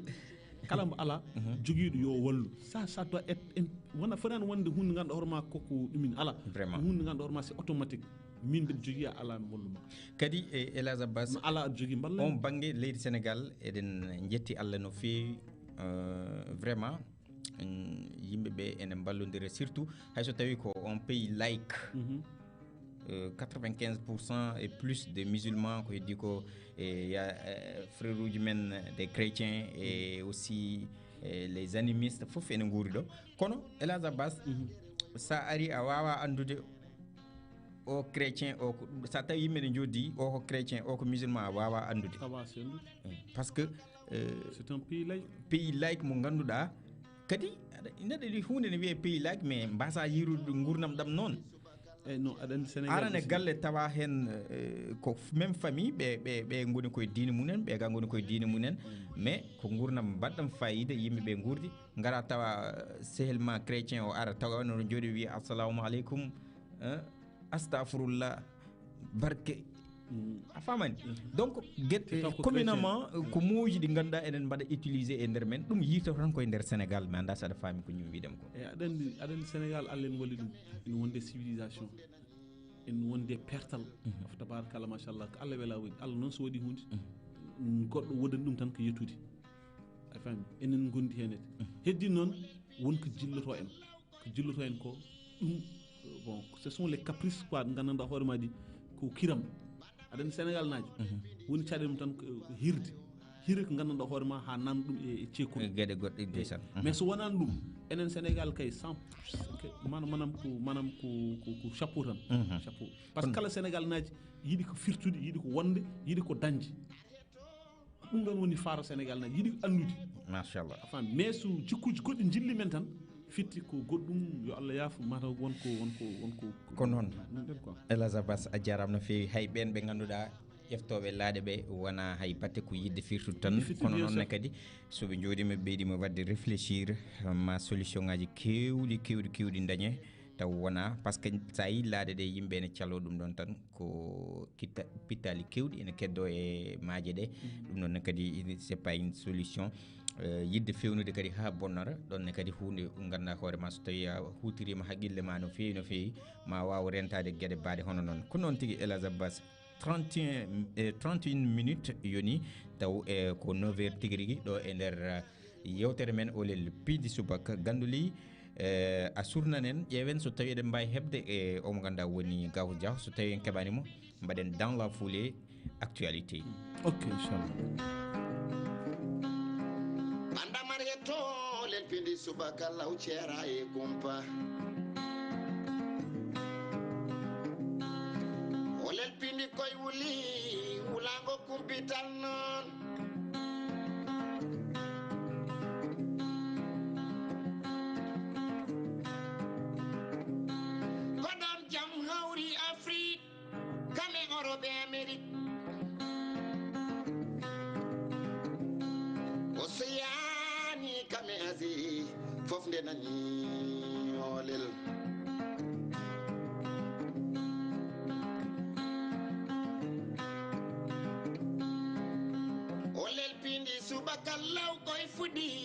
Kala mbo alaa, jogiiɗo yo wallu. Ça, ça doit être, en, wona, fotaani wonde huunde ngannduɗaa hoore ma ko, ko ɗumin alaa. Vraiment. Ko huunde ngannduɗaa hoore ma c'est automatique. Min mbiɗa jogii a alaa mi wallu ma. Kadi, e, El Hadj Abbas, no alaa aɗa jogii mballa. On bannge leydi Sénégal, eɗen njetti Allah no feewi, euh, vraiment. Mm, yimɓe ɓe ene mballondira, surtout hay so tawi ko un pays laïque. Euh, quatre-vingt-quinze pour cent et plus de musulmans, ko heddi ko e ya, eh, frère uji men des chrétiens et aussi, eh, les animistes fof ene nguuri ɗo. Kono El Hadj Abbas, sa ari a wawa anndude o chrétien, o ko, sa tawi yimɓe ne joddi, o ko chrétien, o ko musulman, a wawa anndude. Awa si anndude. Parce que, euh, c'est un pays laïque. Pays laïque mo ngannduɗaa kadi aɗa, neɗɗo ɗi huunde ne wiyee pays laïque, mais mbasa yirude ngurnam ɗam noon. Eyyi, no aɗa anndi Sénégal arane aussi galle tawa heen, eh, ko f-, même famille, ɓe, ɓe, ɓe ngoni koye diine mumen, ɓe ga ngoni koye diine mumen, mais ko ngurnam mbaɗɗam fayida, yimɓe ɓe ngurdi, ngara tawa, eh, sehil ma chrétien o ara tawa no jooɗi wiya assalamu aleykum, eh, astafurullah, barke. A famani? Donc, get-, communément, ko muuji ɗi ngannduɗaa eɗen mbaɗa utilisé e nder men, ɗum yiytoto tan koye nder Sénégal, mi annda saɗa faami ko ñum mbiɗen ko. E aɗa anndi, aɗa anndi Sénégal, Allah en walli ɗum. Ene wonde civilisation, ene wonde pertal. Tabarakalla, machallah, ko Allah wela waɗi. Allah noon so waɗi huunde, goɗɗo woodani ɗum tan ko yettude. A faami? Enen ngondi heen ede. Heddi noon, won ko jilloto en. Ko jilloto en ko ɗum, bon, ce sont les caprices quoi, ɗi nganndanɗaa hoore ma ɗi ko kiram. Aɗa anndi Sénégal naajo, woni caɗeele mum tan ko hirde. Hira ko nganndanɗaa hoore ma haa nan ɗum e, e ceekol. E geɗe goɗɗe ndeysaan. Mais so wonaano ɗum, enen Sénégal kay cent, manam, manam ko, manam ko, ko, ko chapeau tan. Chapeau. Parce que kala Sénégal naajo yiɗi ko firtude, yiɗi ko wonde, yiɗi ko dañde. Ɗum ɗon woni faaro Sénégal na yiɗi anndude. Machallah. A faami? Mais so jikkuuji goɗɗi njilli men tan, fitti ko goɗɗum, yo Allah yaafo, mataw won ko, won ko, won ko, ko noon. Ɗum ɗon quoi. El Hadj Abbas, a jaaraama no feewi. Hay ɓeen ɓe ngannduɗaa ƴeftooɓe laaɗe ɓe wonaa hay batte ko yiɗde firtude tan. Firtude, kono bien noon sûr. Ne kadi, so ɓe njooɗiima, ɓe ɓeydiima waɗde réfléchir, ma solution ngaaji keewɗi, keewɗi, keewɗi ndañee. Taw wonaa, parce que so a yii laaɗe ɗe, yimɓe ene caloo ɗum ɗon tan, ko kitta-, pittaali keewɗi ene keddoo e maaje ɗe. Ɗum ɗon ne kadi, c'est pas une solution. eh, yiɗde fewnude kadi haa bonnora. Ɗon ne kadi huunde nganndaa hoore ma, so tawii a huutiriima haqqille ma no feewi, no feewi, ma waaw rentaade geɗe baɗe hono noon. Ko noon tigi, Elhadj Abbas, trente et un, eh, trente et une minutes yoni, taw, eh, ko neuf heures tigi rigi ɗo e nder, eh, yewtere men Olel Piindi Subaka. Gannduli, eh, a surnanen, ƴeewen so tawii eɗen mbaawi heɓde, eh, o mo nganndaa woni Gawto Diaw. So tawii en keɓaani mo, mbaɗen dans la foulée actualité. Ok, inchallah. Banda Marietto, Olel Piindi Subaka law ceera e kumpa. Olel Piindi koy wuli, wulaango kumpital noon. Ko ɗoon jam hawri Afrik, kam e Europe e Amerik. Oseyaani kam e Asie, fof nde nani Olel. Olel Piindi Subaka law koy fuɗiima.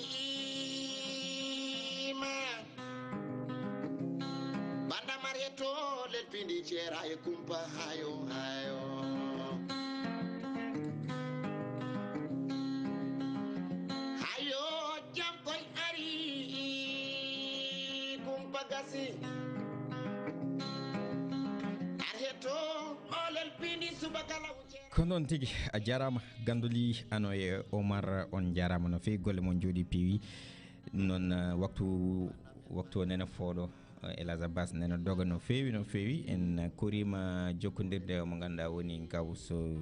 Banda Marietto, Olel Piindi ceera e kumpa, hayo, hayo. Hayo, jam koy ari, kumpa gasi. Marietto, Olel Piindi Subaka law ceera. Ko noon tigi, a jaaraama, Gannduli, ano e Omar, on njaaraama no feewi, golle mon njooɗii peewi. Ɗum noon, eh, waktu, waktu o nena fooɗo, eh, Elhadj Abbas nena doga no feewi, no feewi. En koriima jokkondirde mo ngannduɗaa woni Gawso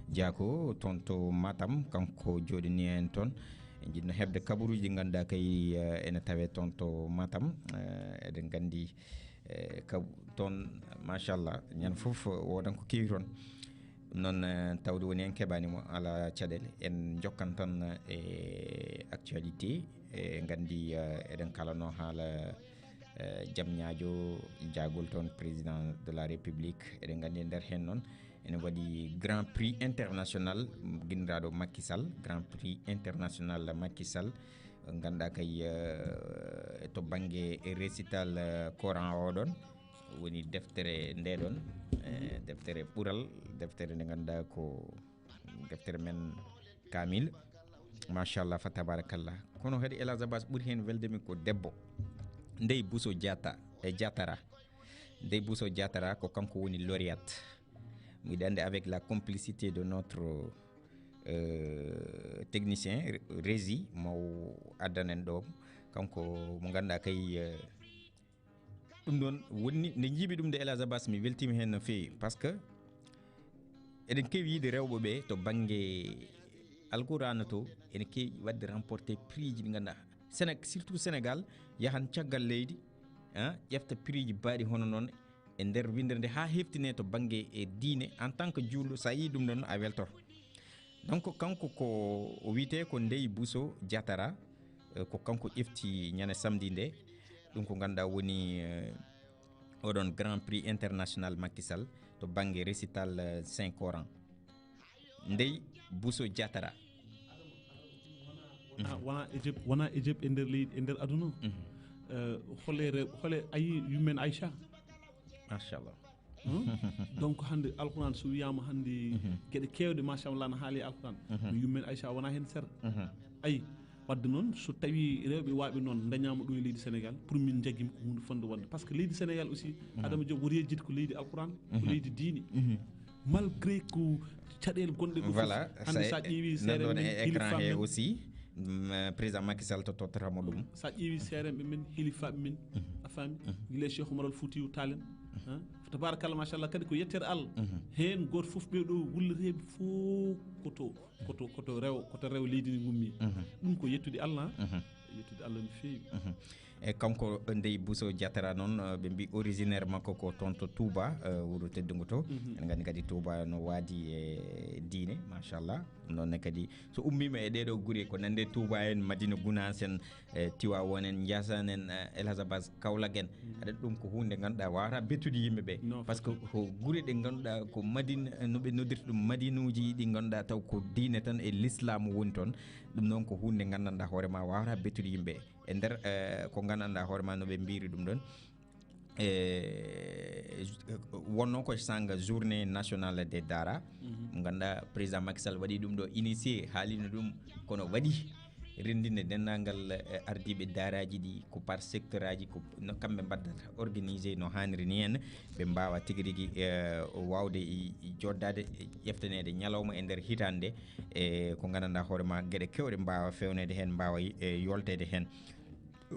Diako toon to Matam, kanko jooɗini en toon. En njiɗno heɓde kabaruuji ɗi ngannduɗaa kay, eh, ene tawee toon to Matam. Eh, eɗen nganndi, eh, kab-, toon, machallah, ñande fof woodan ko keewi toon. Ɗum noon, eh, tawde woni en keɓaani mo, alaa caɗeele. En njokkan tan, eh, e actualité. Eh, nganndi, eh, eɗen kalanoo haala, eh, jam ñaajo jaagol toon président de la République. Eɗen nganndi e nder heen noon ene waɗi Grand Prix international, mm, ginniraaɗo Macky Sall, Grand Prix international Macky Sall. Ngannduɗaa kay, eh, to bannge récital, eh, Coran oɗon, woni deftere nde ɗon, eh, deftere ɓural, deftere nde ngannduɗaa ko deftere men Kamil. Machallah, fa tabarakallah. Kono kadi Elhadj Abbas ɓuri heen welde mi ko debbo. Ndeye Bousso Diatta, e Diatara. Ndeye Bousso Diatara ko kanko woni lauréate. Miɗa anndi avec la complicité de notre, euh, technicien ré-, régie, mo addanen ɗo. Kanko mo ngannduɗaa kay, euh, ɗum ɗoon woni nde njiimi ɗum nde Elhadj Abbas, mi weltiima heen no feewi, parce que eɗen keewi yiide rewɓe ɓe to bannge Alqur'aana to, ene keewi waɗde remporté prix ji ɗi ngannduɗaa. Séné-, surtout Sénégal, yahan caggal leydi, ah, ƴefta prix ji baaɗi hono noon e nder winndere nde haa heftine to bannge e diine. En tant que juulɗo, so a yii ɗum ɗoon, a weltoto. Donc, kanko ko o wiyetee ko Ndeye Bousso Diatara, eh, ko kanko ƴefti ñande samedi nde. Ɗum ko ngannduɗaa woni, eh, oɗon Grand Prix international Macky Sall to bannge récital, eh, Saint Coran. Ndeye Bousso Diatara. Wona, wona Égypte, wona Égypte e nder leydi, e nder aduna o. Mhm. Eh, hole rew-, hole a yii yummen Aïcha? Machallah. Hmm? Donc hannde Alquran so wiyaama hannde, mhm, geɗe keewɗe, machallah, na haali Alquran. Mhm. No yummen Aïcha wona heen sera. Mhm. Ayi, wadde noon, so tawii rewɓe waaɓe noon ndañaama ɗo e leydi Sénégal, pour min jaggi ko huunde fonde wonde. Parce que leydi Sénégal aussi, mhm, Adama Diop, woto yejjit ko leydi Alquran, ko, mhm, leydi diine. Mhm. Malgré ko caɗeele gonɗe ɗo fof, voilà, hannde sa ƴeewi nanɗon seerenɓe men, e écran he aussi, mm, président Macky Sall to tottata mo ɗum. Sa ƴeewi seerenɓe men, hilifaaɓe men, mhm, a faami? Mhm. Gila e Cheikh Oumar Al Foutiyou Tall en, mhm, ha? Tabarakallah, machallah, kadi ko yettere Allah. Mhm. Heen gooto fof ɓe ɗo wulleteeɓe fof ko to, ko to, ko to rewo, ko to rewo leydi ndi ngummi. Mhm. Ɗum ko yettude Allah, ha? Mhm. Yettude Allah no feewi. Mhm. E kanko Ndeye Bousso Diatara noon, eh, ɓe mbi originaire makko ko toon to Touba, eh, wuro teddungo to. Mhm. En nganndi kadi Touba no waadi e diine, machallah. Ɗum noon ne kadi so ummiima e ɗee ɗoo gure ko nande Touba en, Madina Gounass en, eh, Tivaouane en, Ndiassane en, eh, Elhadj Abbas, Kaolack en. Mhm. Aɗa ɗum ko huunde ngannduɗaa waawata bettude yimɓe ɓe. Non, parce que ko gure ɗe ngannduɗaa ko Madina, no ɓe noddirta ɗum Madinuuji ɗi ngannduɗaa taw ko diine tan e l'islam woni toon. Ɗum noon ko huunde nde nganndanɗaa hoore ma waawata bettude yimɓe e nder, eh, ko nganndanɗaa hoore ma no ɓe mbiyri ɗum ɗoon. E wonno ko sanga journée nationale des daara, mo ngannduɗaa président Macky Sall waɗi ɗum ɗo initié, haalino ɗum, kono waɗi renndinde denndaangal, eh, ardiiɓe daaraaji ɗi, ko par secteur aji, ko no kamɓe mbaddata organisé no haaniri ni en, ɓe mbaawa tigi rigi, eh, waawde i, i joddaade, e ƴeftaneede ñalawma e nder hitaande nde, e ko nganndanɗaa hoore ma geɗe keewɗe mbaawa fewneede heen, mbaawa, eh, yolteede heen.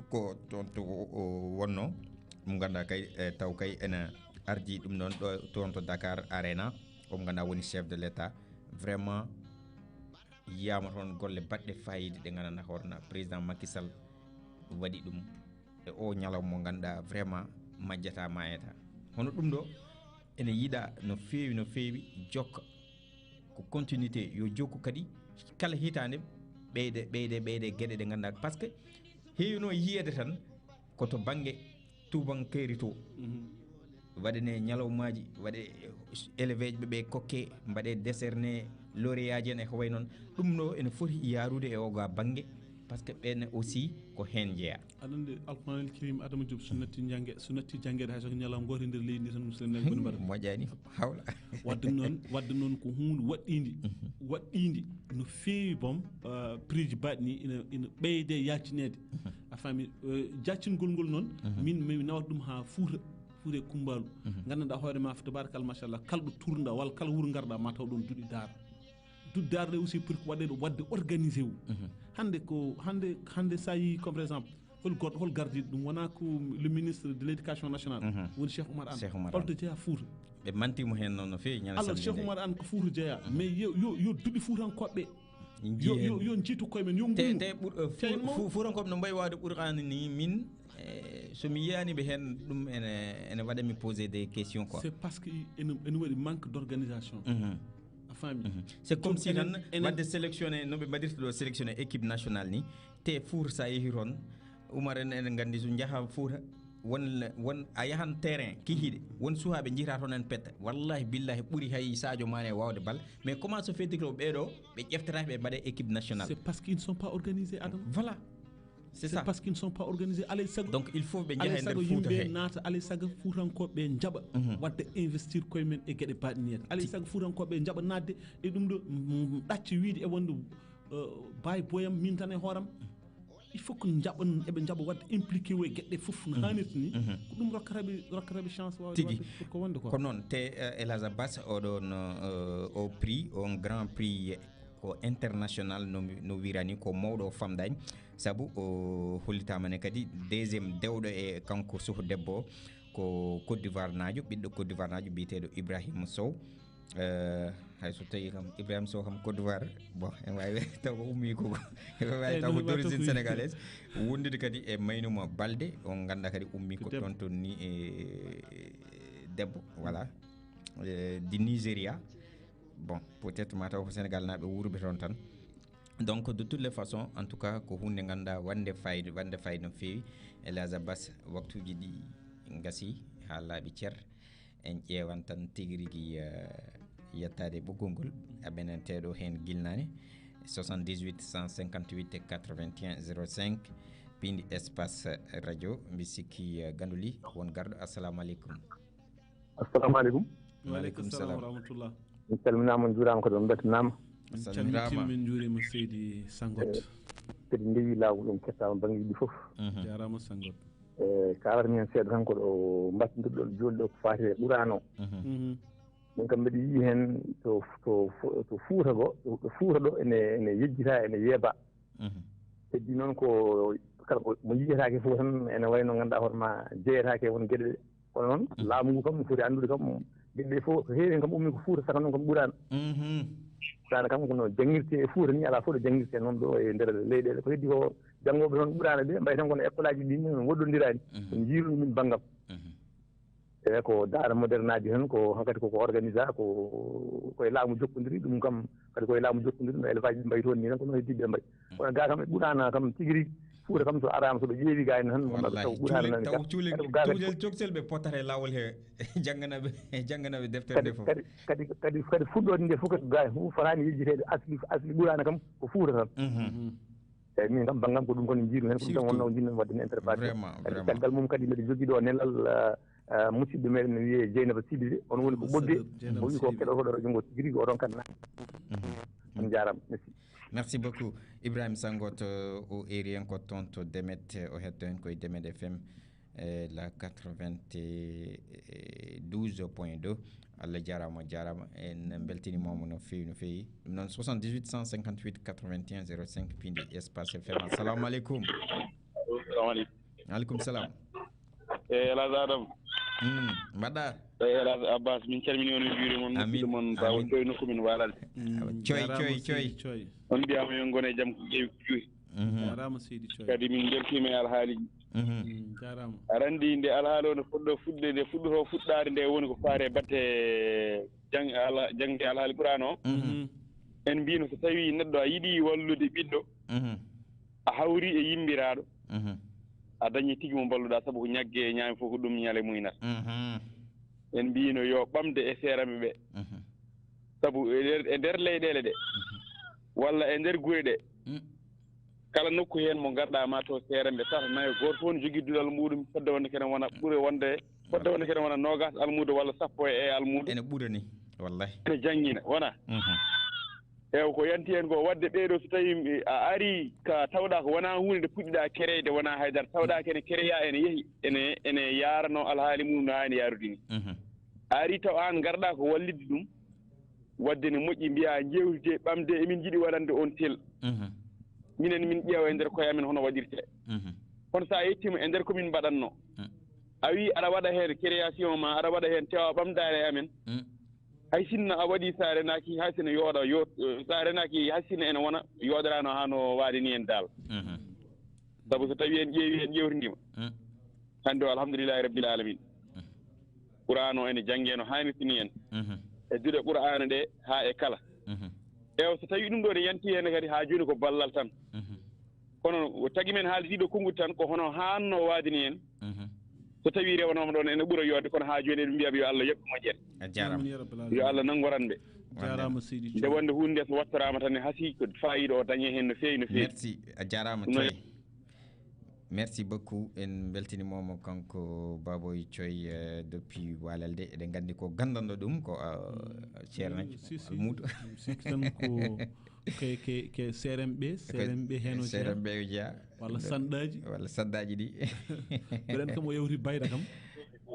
Ko toon to o, o wonno, mo ngannduɗaa kay, eh, taw kay ene ardii ɗum ɗoon ɗo, toon to Dakar Arena, omo ngannduɗaa woni chef de l'État. Vraiment, yiyaama toon golle baɗɗe faayiida ɗe nganndanɗaa hoore ma président Macky Sall waɗi ɗum e o ñalawma mo ngannduɗaa vraiment majjata, maayata. Hono ɗum ɗo ene yiɗaa no feewi, no feewi, jokka ko continuité, yo jokku kadi kala hitaande ɓeyde, ɓeyde, ɓeyde geɗe ɗe ngannduɗaa, par ce que heewino yiyeede tan ko to bannge tuubankeeri to. Waɗanee ñalawmaaji, waɗee élève ɓe, ɓe kokkee, mbaɗee décerné lauréat ji en e ko wayi noon. Ɗum ɗo ene foti yaarude e oga bannge, par ce que ɓeen aussi ko heen njeyaa. Aɗa anndi Alqur'aanil Kariim, Adama Diop, so natti jannge, so natti janngeede hay so ko ñalawma gooto e nder leydi ndi tan, musidɗo men, woni mbaɗa. Moƴƴaani, hawla. Wadde noon, wadde noon ko huunde waɗɗiinde, waɗɗiinde no feewi boom, eh, prix ji baɗɗi ni ina, ina ɓeyde yaltineede. A faami, eh, jaccingol ngol noon, min mi nawat ɗum haa Fuuta, Fuuta e Kumbaalu. Nganndanɗaa hoore ma, tabarakallah, machallah, kala ɗo tuurɗaa walla kala wuro ngarɗaa ma taw ɗoon duɗe daara. Duɗe daara ɗe aussi pour que waɗeede, waɗde organisé wu. Hannde ko, hannde, hannde so a yii comme par exemple, hol goɗɗo, hol gardiiɗo ɗum? Wonaa ko le ministre de l'éducation nationale, woni Cheikh Oumar Anne. Cheikh Oumar Anne. Holto jeyaa Fuuta? Ɓe manti mo heen noon no feewi ñande samedi. Alors, Cheikh Oumar Anne ko Fuuta jeyaa, mais yo, yo, yo duɗe fuutankooɓe ɓe, yo, yo, yo njiitu koye men, yo te, nguur. Te ɓur-, eh, Fu-, Fu-, Fuutankooɓe no mbayi waawde Qur'aana ni, min, eh, so mi yiyaani ɓe heen, ɗum ene, ene waɗa mi poser des questions, quoi. C'est parce que ene, ene waɗi manque d'organisation. A faami? C'est comme si tan wadde sélectionné, no ɓe mbaɗirta ɗo sélectionné équipe nationale ni, te Fuuta so a yehi toon, Umar en, ene nganndi so njaha Fuuta, won, won a yahan terrain, kikiiɗe, won suhaaɓe njiyata toon en petta. Wallahi, billahi, ɓuri hay Sadio Mané waawde bal. Mais comment se fait-il que ɓeeɗo, ɓe ƴeftata, ɓe mbaɗe équipe nationale? C'est parce qu'ils ne sont pas organisés, Adam. Voilà. C'est ça. Parce qu'ils ne sont pas organisés. Alay sago, donc, il faut ɓe njaha e nder Fuuta he. Naata, alay sago Fuutankooɓe ɓe njaɓa waɗde investir koye men e geɗe baɗɗiniyeede. Alay sago Fuutankooɓe ɓe njaɓa naatde e ɗum ɗo, mm, ɗacce wiide e wonde, euh, baay boyam, min tan e hooram. Il faut que njaɓa, eɓe njaɓa waɗde impliqué wu e geɗe ɗe fof no haanirta ni. Ko ɗum rokkata ɓe, rokkata ɓe chance waawde waɗde pour ko wonde ko. Ko noon, te, euh, El Hadj Abbas, oɗon, euh, o prix, on grand prix ko international no, no wirani, ko mawɗo o famɗani, sabu o hollitaama ne kadi deuxième dewɗo e kanko suhu debbo o, ko Côte d'Ivoire naajo, ɓiɗɗo Côte d'Ivoire naajo biyeteeɗo Ibrahima Sow. Eh, hay so tawi kam Ibrahima Sow kam Côte d'Ivoire, bon, en waawi taw ko ummi ko, en waawi taw ko d'origine sénégalaise, wondude kadi e Maynuma Balde, on ngannduɗaa kadi ummi ko toon to ni, e debbo, voilà, eh, di Nigeria. Bon, peut-être ma taw ko Sénégal naaɓe wuurɓe toon tan. Donc, de toutes les façons, en tout cas, ko huunde ngannduɗaa wonde fayida, wonde fayida no feewi. El Hadj Abbas, waktuuji ɗi ngasi haa laaɓi cer. En ƴeewan tan tigi rigi, eh, yettaade e ɓoggol ngol. Aɓenen teeɗo heen gilnaani, soixante-dix-huit cent cinquante-huit quatre-vingt-un zéro cinq, piindi espace radio. Mbi sikki, eh, gannduli won garɗo. Assalamu aleykum. Assalamu aleykum. Wa aleykum salam wa rahmatullah. Min calminaama, on njuuraama, kadi on mbeltanaama. Min calmitima, min njuuriima seydi Sangot. Eh, kadi ndewi laawol, on kettaama banngeeji ɗi fof. Jaaraama Sangot. Eh, kaalata mi heen seeɗa tan ko ɗo mbattindirɗon jooni ɗo ko faati e Qur'aana o. Min kam mbeɗa yiyi heen to, to, to Fuuta go, to Fuuta ɗo ene, ene yejjita, ene yeeba. Heddi noon ko kala ko mo yiyetaake fof tan ene wayno ngannduɗaa hoore ma jeyetaake e won geɗe ɗe. Kono noon laamu ngu kam no foti anndude kam geɗe ɗe fof ko heewi heen kam ummi ko Fuuta, saka noon kam Qur'aana. Qur'aana kam kono janngirte e Fuuta ni alaa fof ɗo janngirte noon ɗo e nder leyɗeele. Ko heddi ko janngooɓe toon Qur'aana ɓe mbayi tan kono école aji ɗi noon woɗɗondiraani. Ko njiiru min banngam. Eeyi, ko daara moderne aji tan, ko hankadi koko organisa, ko, ko e laamu jokkondiri, ɗum kam kadi ko e laamu jokkondiri, no élevage ɓe mbayi toon ni tan, ko no heddiiɓe ɓe mbayi. Kono gaa kam e Qur'aana kam tigi rigi, Fuuta kam so araama, so ɓe ƴeewi gaa ene tan, wonno ɓe taw ɓuraani nani. Taw cuule, cuulel cokcel ɓe pottata e laawol he, janngana ɓe, janngana ɓe deftere nde fof. Kadi, kadi, kadi, kadi fuɗɗoode nde fof kadi gaa fof fotaani yejjiteede, asli, asli ɓuraana kam ko Fuuta tan. Mhm. Eeyi, min kam, banngam ko ɗum, kono njiiru heen ko ɗum tan wonnoo, njiɗmi waɗde heen intervention. Vraiment, kadi vraiment. Caggal mum kadi mbiɗa jogii ɗo nelal, ah, ah, musidɗo meɗen no wiyee Dieynaba Sidibé, on woni ko Ɓoggee. Ambassadeur Dieynaba Sidibé. O wi ko keɗotooɗo radio ngo tigi rigi, o ɗon kadi na. Mhm. On njaaraama. Merci. Merci beaucoup. Ibrahima Sangoto, o eri en ko toon to Demet, o heɗto en koye Demet F M, eh, la quatre-vingt-douze point deux. Allah jaaraama, jaaraama. En mbeltiniima mo no feewi, no feewi. Ɗum noon, soixante-dix-huit cent cinquante-huit quatre-vingt-un zéro cinq, piindi Espace F M. Assalamu aleykum. Assalamu aleykum. Aleykum salam. Eh, El Hadj Adam. Mm, mbaɗɗa? Eh, El Hadj Abbas, min calmini on, min juuri mon, amin, musidɗo mon, Bawo amin. Coy nokku min Waalal. Mm, awa, Coy, jaaraama Coy, Seydi Coy. Coy. On mbiyaama yo ngone jam, ko ƴeewi ko ƴuwi. Mhm. Jaaraama Seydi Coy. Kadi min mbeltiima e alhaaliji. Mhm. Mm, jaaraama. Aɗa anndi nde alhaali o no fuɗɗo fuɗde, nde fuɗɗotoo fuɗɗaade nde woni ko faare batte jang-, ala-, jaŋde alhaali Qur'aan o. Mhm. En mbiyno so tawii neɗɗo a yiɗi wallude ɓiɗɗo, mhm, a hawri e yimmbiraaɗo, mhm, a dañi tigi mo mballuɗaa, sabu ko ñagge e ñaami fof ko ɗum ñale muynata. Mhm. En mbiyno yo ɓamde e seeramɓe ɓe. Mhm. Sabu e nder, e nder leyɗeele ɗe, mhm, walla e nder gure ɗe, mm, kala nokku heen mo ngarɗaa ma to seeramɓe tata nayo, gooto fof ne jogii duɗal muɗum, fodde wonde kene wona ɓure wonde, fodde wonde kene wona noogaas almuudo walla sappo e almuudo. Ene ɓurani, wallahi. Ene janngina, wona? Mhm. Eewa, ko yanti heen ko waɗde ɓee ɗoo, so tawii a arii ka tawɗaa ko wonaa huunde nde puɗɗiɗaa kereyde, wonaa haydara, tawɗaa kene kereyaa ene yehi, ene, ene yaarano alhaali mum no haani yaarude ni. Mhm. A arii taw aan ngarɗaa ko wallitde ɗum, waɗde ne moƴƴi mbiyaa njeewtidee, ɓamdee, emin njiɗi waɗande on tel. Mhm. Minen min ƴeewa e nder koye amen hono waɗirtee. Mhm. Kono so a yettiima e nder ko min mbaɗatnoo, mm, a wii aɗa waɗa heen création ma, aɗa waɗa heen tewa ɓamdaare e amen. Mm. Hay sinno a waɗii, so a renaaki, hay sinno yooɗa, yo-, so a renaaki, hay sinno ene wona, yooɗoraano haa no waade ni en daal. Mhm. Sabu so tawii en ƴeewi, en ƴeewtindiima. Mm. Hannde o, alhamdulillahi rabbil alamin. Mm. Qur'aan o ene janngee no haanirta ni en. Mhm. E duɗe Qur'aana ɗe haa e kala. Mhm. Eewa, so tawii ɗum ɗo ne yanti heen kadi, haa jooni ko ballal tan. Mhm. Kono tagi men haaldiiɗo konngudi tan ko hono haanno waade ni en. Mhm. So tawii rewanaama ɗoon ene ɓura yooɗde, kono haa jooni eɗen mbiya ɓe yo Allah yoɓ moƴƴere. A jaaraama. Amin ya rabbal alamin. Yo Allah nanngoran ɓe. Jaaraama Seydi Nde Coy. Wonde huunde nde so wattoraama tan ne hasii ko faayiida o dañee heen no feewi, no feewi. Merci, a jaaraama. Ɗum noon Coy. Merci beaucoup. En mbeltiniima mo kanko Baboy Coy, euh, depuis Walalde. Eɗen nganndi ko ganndanɗo ɗum ko, euh, ceerno, mm, si, si. Almuudo. Mi sikki tan ko ke, ke, ke seeremɓe, seeremɓe heen o jeyaa. Seeremɓe o jeyaa. Walla sanɗaaji. Walla sanɗaaji ɗi. Mbeɗen kam o yawti bayra kam.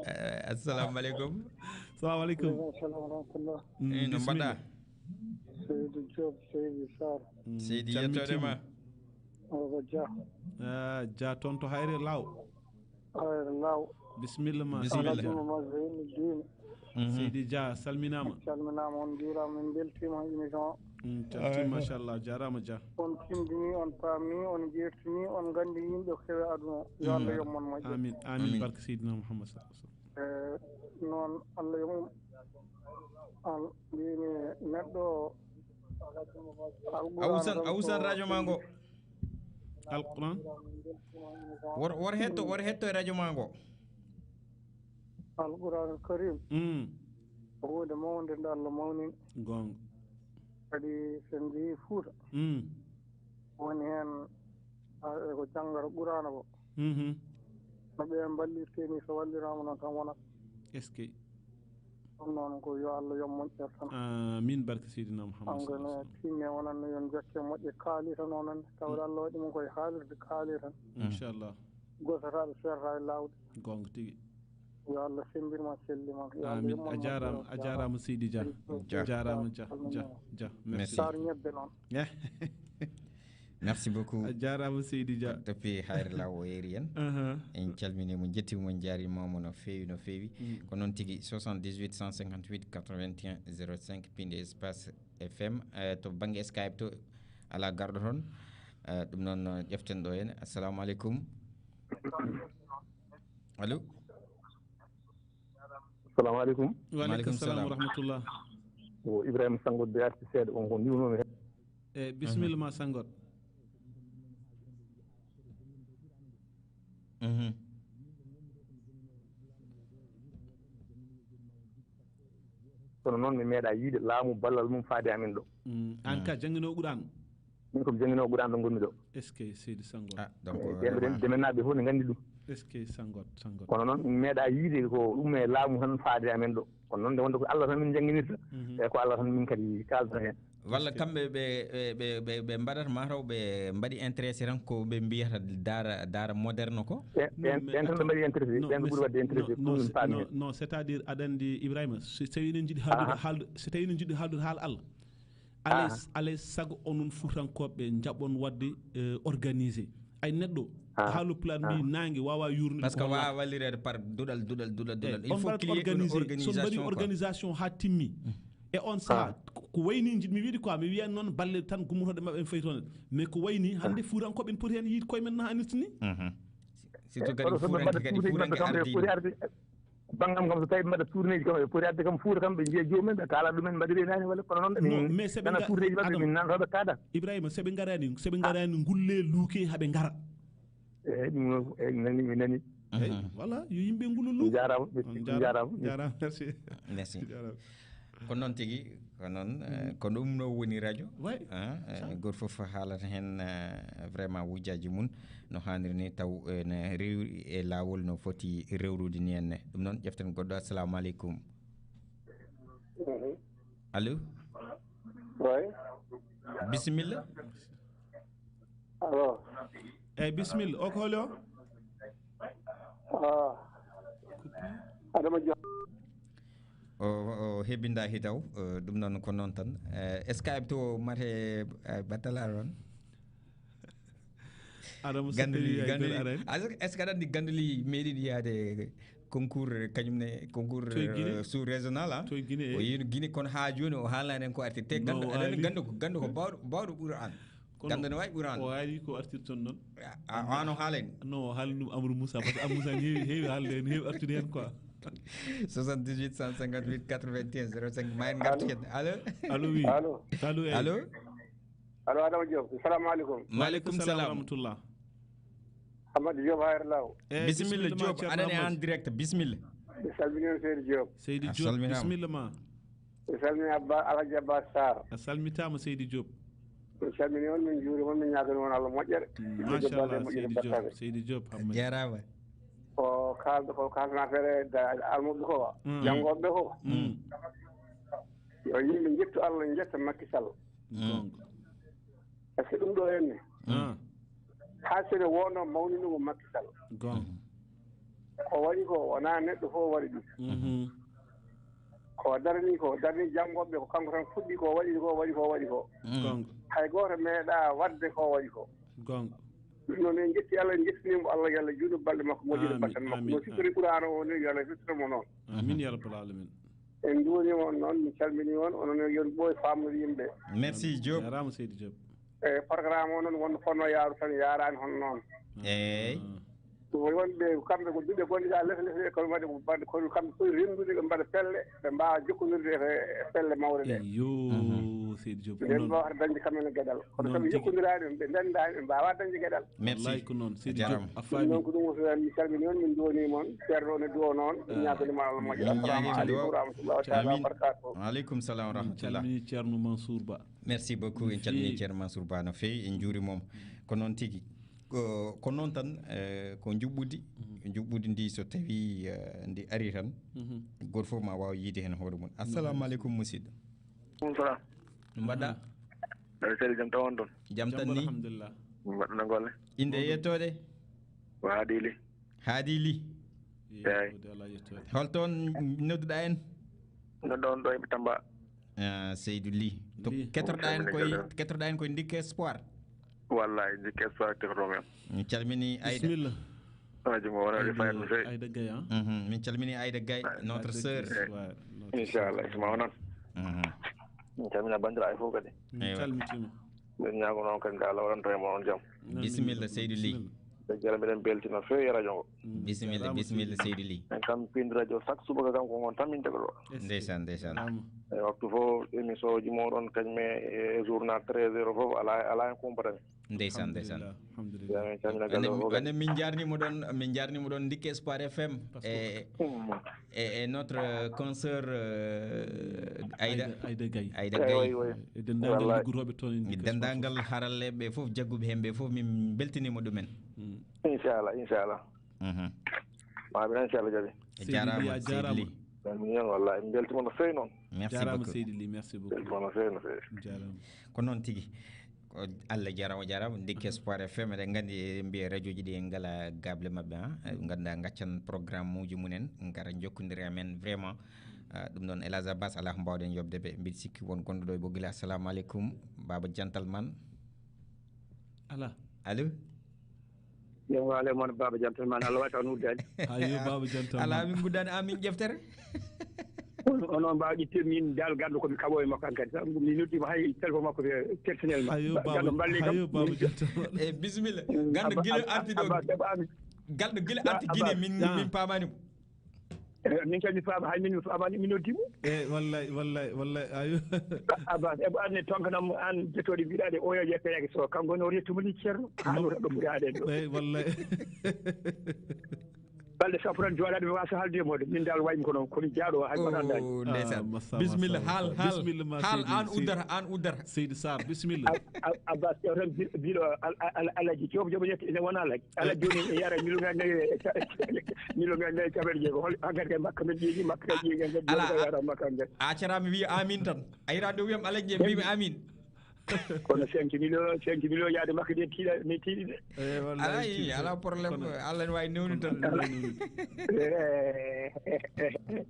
Eh, assalamu aleykum. Salamu aleykum. Aleykum salam wa rahmatullah. Mm, eh, no mbaɗɗa? Bisimilla. Seydi Diop, Seydi Sarr. Mm, seydi, calmitima. Yettoode ma. Oɗo ko Dia. Ah, Dia toon to Hayre Law. Hayre Law. Bisimilla ma. Bisimilla. Seydi Dia. Alhaji Mamadou Zeyni Dine. Mhm. Seydi Dia, salminaama. Calminaama, on njuuraama, min mbeltiima e émission o. Mm, calmitima, machallah, jaaraama Dia. On tindini, on paami, on jeertini, on nganndi yimɓe ko kewi aduna o. Yo Allah yoɓ mon moƴƴere. Amin, amin, amin. Barke Seydina Muhammad sallallahu alaihi wasallam. Eh, noon Allah yoɓ mon. Al-, mbimi neɗɗo Alquran. A usan, a usan radio ma ngo. Alquran. Wor, wor hetto, wor hetto e radio ma ngo. Alquran Karim. Mm. Ko huunde mawnde nde Allah mawnini. Goonga. Kadi so en njehii Fuuta. Mm. Woni heen, a, e ko janngata Qur'aana ko. Mhm. No ɓe mballirtee ni, so walliraama noon tan wonat. Est-ce que? Ɗum noon ko yo Allah yoɓ moƴƴere tan. Amin, barke Seydina Muhammad sallallahu alaihi wasallam. Timme onon ne, yo on jokke moƴƴe, kaalii tan onon ne. Tawde Allah waɗi mon koye haalirde, kaalii tan. Mm. Inchallah. Gosataaɓe seerata e laawde. Goonga tigi. Yo Allah semmbir ma, selli ma. Yo Allah amin. Yoɓ mon moƴƴere. A jaaraama, a jaaraama Seydi Dia. Dia. Jaaraama Dia, Dia, Dia. Merci. Merci. Saar ñebbe noon. Merci beaucoup. A jaaraama Seydi Dia. Depuis Hayre Law o yeeri en. Aha. En calminii mo, njettii mo, en njaariima mo no feewi, no feewi. Mm. Ko noon tigi, soixante-dix-huit cent cinquante-huit quatre-vingt-un zéro cinq, piindi Espace F M, eh, to bannge Skype to, alaa garɗo toon. Eh, ɗum noon, eh, ƴeften ɗo heen. Assalamu aleykum. Allo? Assalamu aleykum. Wa aleykum salam wa rahmatullah. Ko Ibrahima Sango de arti seeɗa, on ko ndiwnoomi heen. Eh, bisimilla ma, Sangot. Kono noon mi meeɗa yiide laamu ballal mum faade amen ɗo. Mm, aan ka jannginoowo Qur'aan? Min ko mi jannginoowo Qur'aan ɗo ngonmi ɗo. Est-ce que seydi Sango? Ah, donc, eh, ɓen, ɓen, demenaaɓe fof ne nganndi ɗum. Est-ce que Sangot, Sangot? Kono noon mi meeɗa yiide ko ɗum e laamu tan faade amen ɗo. Kono noon nde wonde ko Allah tan min njannginirta. Mhm. E ko Allah tan min kadi kaalda heen. Walla kamɓe ɓe, ɓe, ɓe, ɓe, ɓe mbaɗata mataw ɓe mbaɗi intéressé tan ko ɓe mbiyata daara, daara moderne ko? Ɓen, ɓen, ɓen tan ɓe mbaɗi intéressé, ɓen ɓe ɓuri waɗde intéressé, ɗum min paami heen. Non, c'est-à-dire aɗa anndi Ibrahima, so, so tawi enen njiɗi haaldude, haaldu-, so tawi enen njiɗi haaldude haala Allah, alay, alay sago onon Fuutankooɓe njaɓon waɗde, eh, organisé. Ay neɗɗo, haalo pulaar mbi naange waawa yuurnude. Parce que waawa wallireede par duɗal, duɗal, duɗal, duɗal. Il faut qu'il y ait une organisation, quoi. Organisation haa timmi. E on saha, ko, ko wayni njiɗmi wiide quoi, mi wiyan noon balle tan gummotooɗe maɓɓe en fayi toon. Mais ko wayni hannde Fuutankooɓe en poti heen yiide koye men no haanirta ni. Mhm. Surtout kadi Fuutanke kadi, Fuutanke ardiiɗo. Bangam kam so tawi mbaɗa tournéeji kam e poti adde kam Fuuta kam ɓe njiya joomum en ɓe kaala ɗumen mbaɗiri nani walla kono noon ɓe min nana tournéeji maɓɓe min nana toɓe kaada. Ibrahima, so ɓe ngarani, so ɓe ngarani ngulle luuke haɓe ngara. Eyyi, ɗum noon, eyyi, mi nani, mi nani. Eyyi, voilà, yo yimɓe ngullo luuke. Jarama, jarama, merci. Merci. Ko noon tigi, ko noon, eh, ko ɗum no woni radio. Way. Ah, eh, goto fof haalata heen, eh, vraiment wujjaaji mum no haaniri ni, taw ene rewri e laawol no foti rewrude ni henne. Ɗum noon ƴeften goɗɗo. Assalamu aleykum. Allo? Way. Bisimilla. Allo. Eyyi, bisimilla. O ko holi o? Ah. Adama Diop. O, o hebbinda hitaw, eh, ɗum noon ko noon tan. Eh, Skype to mate, eh, battalaare on? Adama so tawi ay ganduli. Est-ce que aɗa anndi ganduli meeɗiɗi yaade concours, kañum ne concours, eh, sous régional, ah? To Guinée, o yehi Guinée, kono haa jooni o haalnaani en ko arti. Te gando, aɗa anndi gando ko, gando ko baawɗo, baawɗo ɓura aan. Kono gando no waawi ɓura aan. O haali ko artirton noon. A, a, a no haalani? Non, o haalani ɗum Amadou Moussa, parce que Amadou Moussa ne heewi, heewi haalde heen, heewi artude heen quoi. Soixante-dix-huit cent cinquante-huit quatre-vingt-un zéro cinq, ma en ngartu heen. Allo? Allo, oui. Allo? Allo, eyyi. Allo? Allo, Adama Diop, salamu aleykum. Wa aleykum salam wa rahmatullah. Amadou Diop, Hayre Law. Eyyi, bisimilla, bisimilla ma, Diop, Ceerno aɗa e Amadou. En direct, bisimilla. Mi salmini on, Seydi Diop. Seydi Diop, bisimilla ma. Mi salmini Abba, Alhaji Abbas Sarr. A salmitaama, Seydi Diop. Mi salmini on, min njuurima on, min ñaagani on Allah moƴƴere. Mm, machallah, moƴƴere Seydi Diop, battane. Seydi Diop, Hammet. Jarama. Ko kaalɗo, ko kaalɗon affaire da-, almuɓɓe ko, mm, janngooɓe ko. Mm. Yo yimɓe njettu Allah, njetta Macky Sall. Mm. Goonga. Est-ce que ɗum ɗo henne? Ah. Haa sene wonno mawninɗo mo Macky Sall. Goonga. Ko waɗi ko, wonaa neɗɗo fof waɗi ɗum. Mhm. Ko darani ko, darani janngooɓe ko, kanko tan fuɗɗi ko, waɗi ko, waɗi ko, waɗi ko. Mm. Goonga. Hay gooto meeɗaa waɗde ko waɗi ko. Goonga. Ɗum noon, en njetti Allah, en njettini mo Allah, yo Allah juutnu balɗe makko moƴƴina, amin, batten makko. Amin, no sikkori amin. Qur'aana o ni, yo Allah firtino mo noon. Amin, ya rabbal alamin. En njuuriima on noon, min calminii on, onon ne, yo on ɓooy faamnude yimɓe. Merci, Diop. Jaaraama, Seydi Diop. E, programme o noon, wonno fotnoo yaarude tan, yaaraani hono noon. Eey. Ko wonɓe, kamɓe ko duɗe gonɗe ga les, les, les, kono waɗi ko mbaɗa, kono kamɓe foti renndude, ɓe mbaɗa pelle, ɓe mbaawa jokkondirde e, e pelle mawɗe ɗe. Iyo, mhm. Seydi Diop, ɓe noon. Mbaawa dañde kamɓe ne geɗal. Kono noon kamɓe tigi. Jokkondiraani, ɓe ndenndaani, ɓe mbaawaa dañde geɗal. Merci. Wallaahi ko noon, Seydi Diop, a faami. Ɗum noon ko ɗum woni, mi salminii on, min nduwanii mon, Ceerno ne duwo noon, ah, ñaaganii ma Allah moƴƴo. Min ñaagii. Assalamu aleykum wa rahmatullahi taala wa barakatuh. Wa aleykum salam wa rahmatullah. Min calminii Ceerno Mansour Ba. Merci beaucoup. No feewi. En calminii Ceerno Mansour Ba no feewi, en njuuriima mo. Ko noon tigi. Ko, ko noon tan, eh, ko njuɓɓudi. Mhm. Njuɓɓudi ndi so tawi, eh, ndi ari tan, mhm, gooto fof ma waaw yiide heen hoore mum. No feewi. Assalamu aleykum, musidɗo. Aleykum salam. No mbaɗɗa? Mhm. Aɗa selli, jam tan won toon? Jam tan ni. Alhamdulillah. Mbaɗɗa golle? Innde e yettoode? Ko Haadi Ly. Haadi Ly. Eey. Yettoode, alaa yettoode. Hol toon nodduɗaa en? Nodduɗo on ɗo e Tamba. Ah, Seydou Ly. To Ly. Keɗotoɗaa en koye, keɗotoɗaa en koye Ndikke Espoir? Wallaahi, Ndikke Espoir keɗotoo men. Min calminii Aïda. Bisimilla. Alhaji mo wona Aïda, fayda no feewi. Aïda Gaye, ah? Mhm, min calminii Aïda Gaye, notre sœur. Aïda Gaye, ouais, notre sœur. Inchallah, so ma wonan. Mhm. Min calmina banndiraaɓe fof kadi. Min calmitiima. Min ñaago noon kadi nde Allah waɗanta e mon jam. Amin. Bisimilla, Seydou Ly. Bisimilla. E jara mbiɗen belti no feewi e radio ngo. Mm, bisimilla, jarama, bisimilla, Seydou Ly. En kam pindi radio chaque subaka kam ko ngon tan min keɗotoo. Ndeysaan, ndeysaan. Jarama. E waktu fof émission ji moɗon kañum e journal treize heures fof ala ala en kumpatami. Ndeysaan, ndeysaan. Alhamdulillah, alhamdulillah. Min calmina galle o fof kadi. Min jarnimo ɗon, min jarnimo ɗon Ndikke Espoir F M. E e e notre consoeur Aïda Aïda Gaye. Aïda Gaye. E denndaangal liggotooɓe toon e Ndikke Espoir. Denndaangal haralleeɓe fof, jagguɓe heen ɓe fof, min mbeltiniima ɗumen. Inchallah, inchallah. Mamin inchallah jaɓi. E jarama Seydi Ly. Min wallahi min beltima no fewi noon. Merci beaucoup. Jarama Seydi Ly, merci beaucoup. Beltima no fewi no fewi. Jarama. Ko noon tigi. Ko Allah jarama jarama. Ndikki Espoir F M, eɗen nganndi, eɗen mbiya radio ji ɗi en ngala gable maɓɓe, ha. Eɗen ngannda ngaccan programme uji mumen, ngara jokkondira e men vraiment. Ah, ɗum noon El Hadj Abbas, ala ko mbawɗen yobde ɓe. Mbiɗa sikki won gonɗo ɗo e ɓoggol. Assalamu aleykum, Baba Gentleman. Ala. Allo. Yo waale mon Baba Gentleman, Allah waɗi taw nuddaani. Ayo Baba Gentleman. Ala min guddani amin ƴeftere. Onon mbawɗi te min dal ganndo ko mi kaɓo e makko hankadi. Sabu mi noddi mo hay téléphone makko personnel ma. Ayo Baba, ayo Baba Gentleman. E bismillah. Ganndo gila arti ɗo. Ganndo gila arti Guinée min min paamani mo. Eh, min kadi mi faama, hay min mi faamaani, mi noddi mo. Eh, wallay, wallay, wallay, ayo. Abbas, eɓe anne tonkanam mo an, jotooɗo mbiɗa de, oyo yettoyaaki so, kanko ne o rettu mo ni ceerno. An o ɗo ɓuri aɗen ɗo. Eh, wallay. Balɗe sappo tan jooɗaade, mi waasa haalde e mooɗon. Min dal waymi ko noon, kono jaaɗo o hay ko anndaani. Oh, ndeysaan. Ah, massa, bismillah, massa, haal, massa. Haal, bismillah, ma haal, seydi, an seydi. Uddata, an uddata. Seydi Sarr, bismillah. Ab-, Ab-, Abbas, yo tan bi-, mbiɗo Al-, Al-, Al-, Alhaji Joop Joop yetto ene wona Alhaji. Ala jooni mi yara miliyonŋaaji nayi e ca-, miliyonŋaaji nayi e capanɗe jeego. Hol hankadi kay makka men ƴeeŋi, makka kay ƴeeŋi, hankadi jooni kay yara makka hankadi. A accataa mi wiya amin tan. A yiɗaa nde wiyam Alhaji Jeey, mbimi amin. Kono cinq millions, cinq millions yaade makka de tiiɗa, mi tiiɗi de. Eh, wallahi. Alaa, tiiɗi. Alaa problème. Kono Allah ne waawi newnude tan. Kono Allah ne newnude. Eh, eh, eh, eh.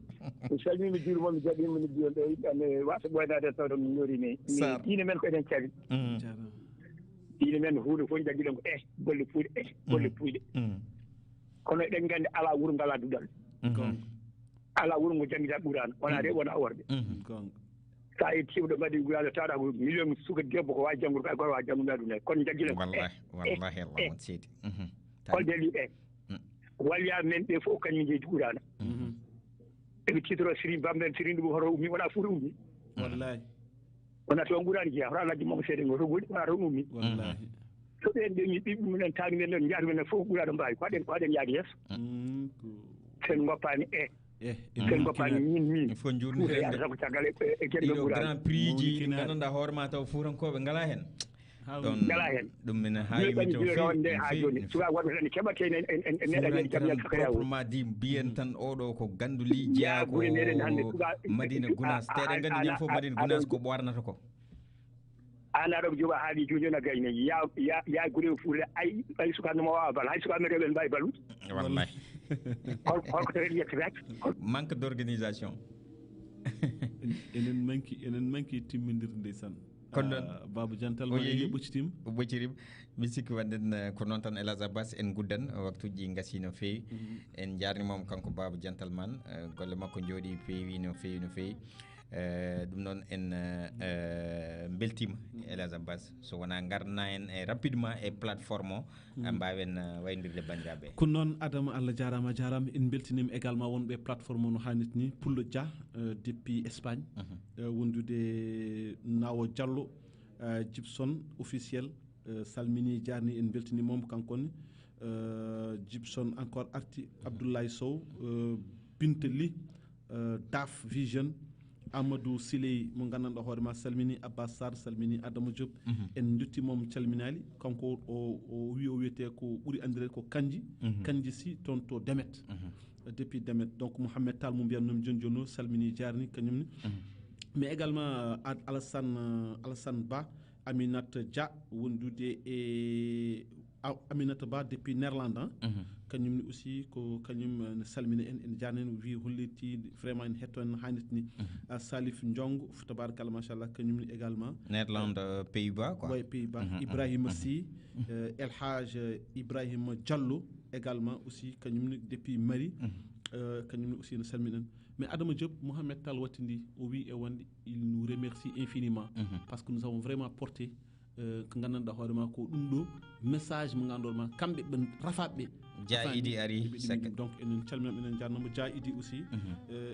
Mi salmii, mi juurima, mi jaɓii, mi noddi on ɗo, ene waasa ɓooynaade taw ɗo mi ñoori ni. Sarr. Diine men ko eɗen cawi. Mm. Jarama. Diine men huunde fof jaggiɗen ko, eh, golle puuyɗe, eh, golle puuyɗe. Mm. Kono eɗen nganndi alaa wuro ngalaa duɗal. Mhm. Goonga. Alaa wuro ngo janngita Qur'aana, wonaa rewo, wonaa worɓe. Mhm. Goonga. So a yettii ɗo Madina Gounass, tawɗaa ko million suka debbo ko waawi janngude, kay gooto waawi janngude aduna he. Kono jaggiɗen ko, eh, wallahi, eh, wallahi, Allah, eh, mon seydi. Mhm. Hol de liɓe? Mm. Waliyaa men ɓe fof kañum jeyi Qur'aana. Mhm. Eɓe titoro Sëriñ Bamba en, Sëriñ ɗum hoto ummi, wonaa Fuuta ummi. Wallahi. Wonaa toon Qur'aana jeyaa, hoto Alhaji Mama Seede ngo, to goni, wonaa toon ummi. Wallahi. So ɓeen ɓe mi ɓiɓɓe mumen, taani men ɗon, njaati men fof Qur'aana mbaawi, ko haɗen, ko haɗen yaade yeeso. Mm, ko sen ngoppaani e, eh, eh, sen ngoppaani min, min. Il faut njuurnir Fuuta yaade sabu caggal e, e, e geɗe ɗiɗo Qur'aana. Grand Prix ji ɗi nganndanɗaa hoore ma taw Fuutankooɓe ngalaa heen. Ɗon ngalaa heen. Ɗum ene haawi wonde o feewi, nde haa jooni. Suka wonɓe tan keɓa keen en, en, en, en meeɗa ñande kam yalta kaya o. Proprement dit, mbiyen tan oɗo ko Ganduli jeyaa ko Madina Gounass. Te eɗen nganndi ñande fof Madina Gounass ko ɓoornata ko. Aan aɗa joɓa haali jooni na gayni. Ya, ya, ya gure fuure ay, ay suka no ma waawa bal. Hay suka men rewɓe mbaawi balude. Wallahi. Hol, hol ko tawet yettataake? Manque d'organisation. En, enen manki, enen manki timmindirde ndeysaan. Kono noon, ah, Baba Jantal o ma yeehi, ɓoccitima. O ɓoccirima. Mi sikki wonde, eh, ko noon tan, El Hadj Abbas, en guddan, waktuuji ɗi ngasii no feewi. Mhm. En njaarniima mo kanko Baba Jantal man, eh, golle makko njooɗii, peewi no feewi, no feewi. Eh, ɗum noon en, eh, eh, mbeltiima, mhm, El Hadj Abbas. So wonaa ngarna en, eh, rapidement e plateforme o, mhm, mbaawen, eh, wayndirde banndiraaɓe. Ko noon, Adama, Allah jaaraama, a jaaraama. En mbeltiniima également wonɓe plateforme o no haanirta ni, Pullo Dia, eh, depuis Espagne, mhm, eh, wondude Nawo Diallo, eh, Gibson officiel, eh, salmini, jaarni, en mbeltiniima mo kanko ne. Eh, Gibson encore arti, Abdoulaye Sow, eh, Binta Ly, eh, Daf Vision, Amadou Siley mo nganndanɗaa hoore ma salmini, Abbas Sarr salmini, Adama Diop. Mhm. En njettiima mo, calminaali. Kanko o, o wi, o wiyetee ko ɓuri anndireede ko Kandji. Mhm. Kandji Sy toon to Demet. Mhm. Depuis Demet. Donc Mouhamed Tall mo mbiyatnoomi jooni jooni o salmini, jaarni kañum ne. Mhm. Mais également, euh, Ad-, Alassane, euh, Alassane Ba, Aminata Dia wondude e A-, Aminata Ba depuis Néerlande, hein? Mhm. Kañum ne aussi ko kañum, eh, ne salmina en, en jaarna en, o wi holliti vraiment en hetto en no haanirta ni. Mhm. Ah, Salif Ndiongo, f-, tabarakallah, machallah, kañum ne également. Néerlande, euh, Pays-Bas, quoi. Ouais, Pays-Bas. Mhm, mhm, Ibrahima, mhm, Sy, mhm, euh, El Hadj, euh, Ibrahima Diallo également aussi, kañum ne depuis Mali. Mhm. Euh, kañum ne aussi no salmina en. Mais Adama Diop, Mohamed Tall wattindi, o wi e wonde, il nous remercie infiniment, mhm, parce que nous avons vraiment porté, euh, ko nganndanɗaa hoore ma ko ɗum ɗo message mo ngannduɗaa ma, kamɓe ɓe rafaaɓe ɓe, Jaa Idi ari. Donc enen calminama, enen jarnama. Jaa Idi aussi,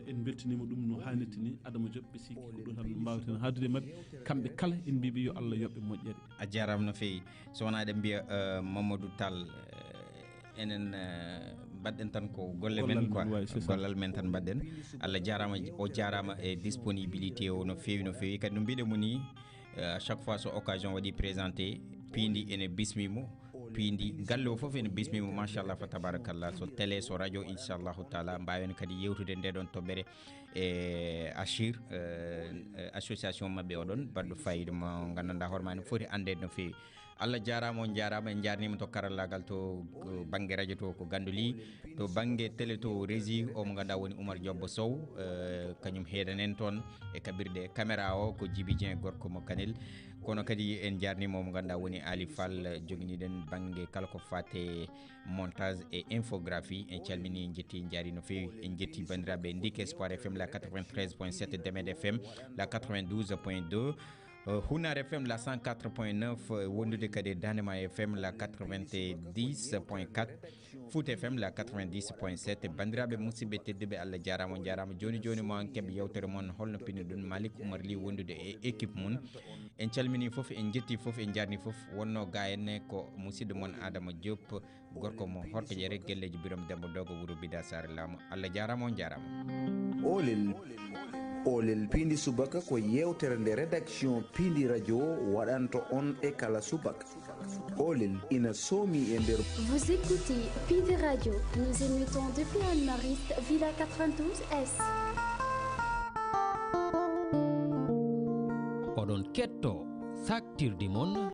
en beltinima ɗum no hannirta ni. Adama Diop, ɓe sikki ko ɗo tan mbawten haadude maɓɓe. Kamɓe kala en mbiɓe yo Allah yoɓɓe moƴƴere. A jarama no fewi. So wona eɗen mbiya Mamadou Tall, enen mbaɗɗen tan ko golle men quoi. Gollal men tan mbaɗɗen. Allah jarama, o jarama e disponibilité o no fewi no fewi. Kadi no mbiɗen mo ni, à chaque fois so occasion waɗi présenté, piindi ene bismimo, piindi galle o foof ene bismimo, machallah fa tabarakallah. So télé, so radio, inchallahu taala mbawen kadi yewtude nde ɗon toɓɓere e Achir, association mabɓe oɗon baɗɗo fayida mo gandanɗa hoore ma ene foti andede no fewi. Allah jarama, on jarama, en jarnima to karallagal to banggue radio to ko Ganduli, to banggue télé to régie o mo ganduɗa woni Oumar Diobbo Sow, kañum heedanen toon e kaɓirɗe caméra o ko Djiby Dieng gorko mo Kanel. Kono kadi en jarnima o mo ganduɗa woni Ali Fall, joguiniɗen banggue kala ko fate montage et infographie. En calmini, en jetti, en jaari no fewi. En jetti bandiraɓe Ndik Espoir F M la quatre-vingt-treize point sept, Demed F M la quatre-vingt-douze point deux, Hunar F M la cent quatre point neuf, wondude kadi e Dandema F M la quatre-vingt-dix point quatre, Foot F M la quatre-vingt-dix point sept. Bandiraɓe musidɓe tedduɓe, Allah jarama, on jarama. Joni joni mo en keɓe yewtere mon, holno pinirɗon? Malik Oumar Ly wondude e équipe mum. En calmini foof, en jetti foof, en jarni foof. Wonno ga en ko musidɗo mon Adama Diop, gorko mo Horkojere, gelleji Birom Demba Dogo, wuro Bida Sare Lamo. Allah jarama, on jarama. Olel, olel piindi subaka ko yewtere nde rédaction piindi radio waɗanto on e kala subaka. Olel ina soomi e nder. Vous écoutez Piindi Radio, nous émettons depuis Anne-Mariste, Villa quatre-vingt-douze S. Oɗon ketto saktirdi mon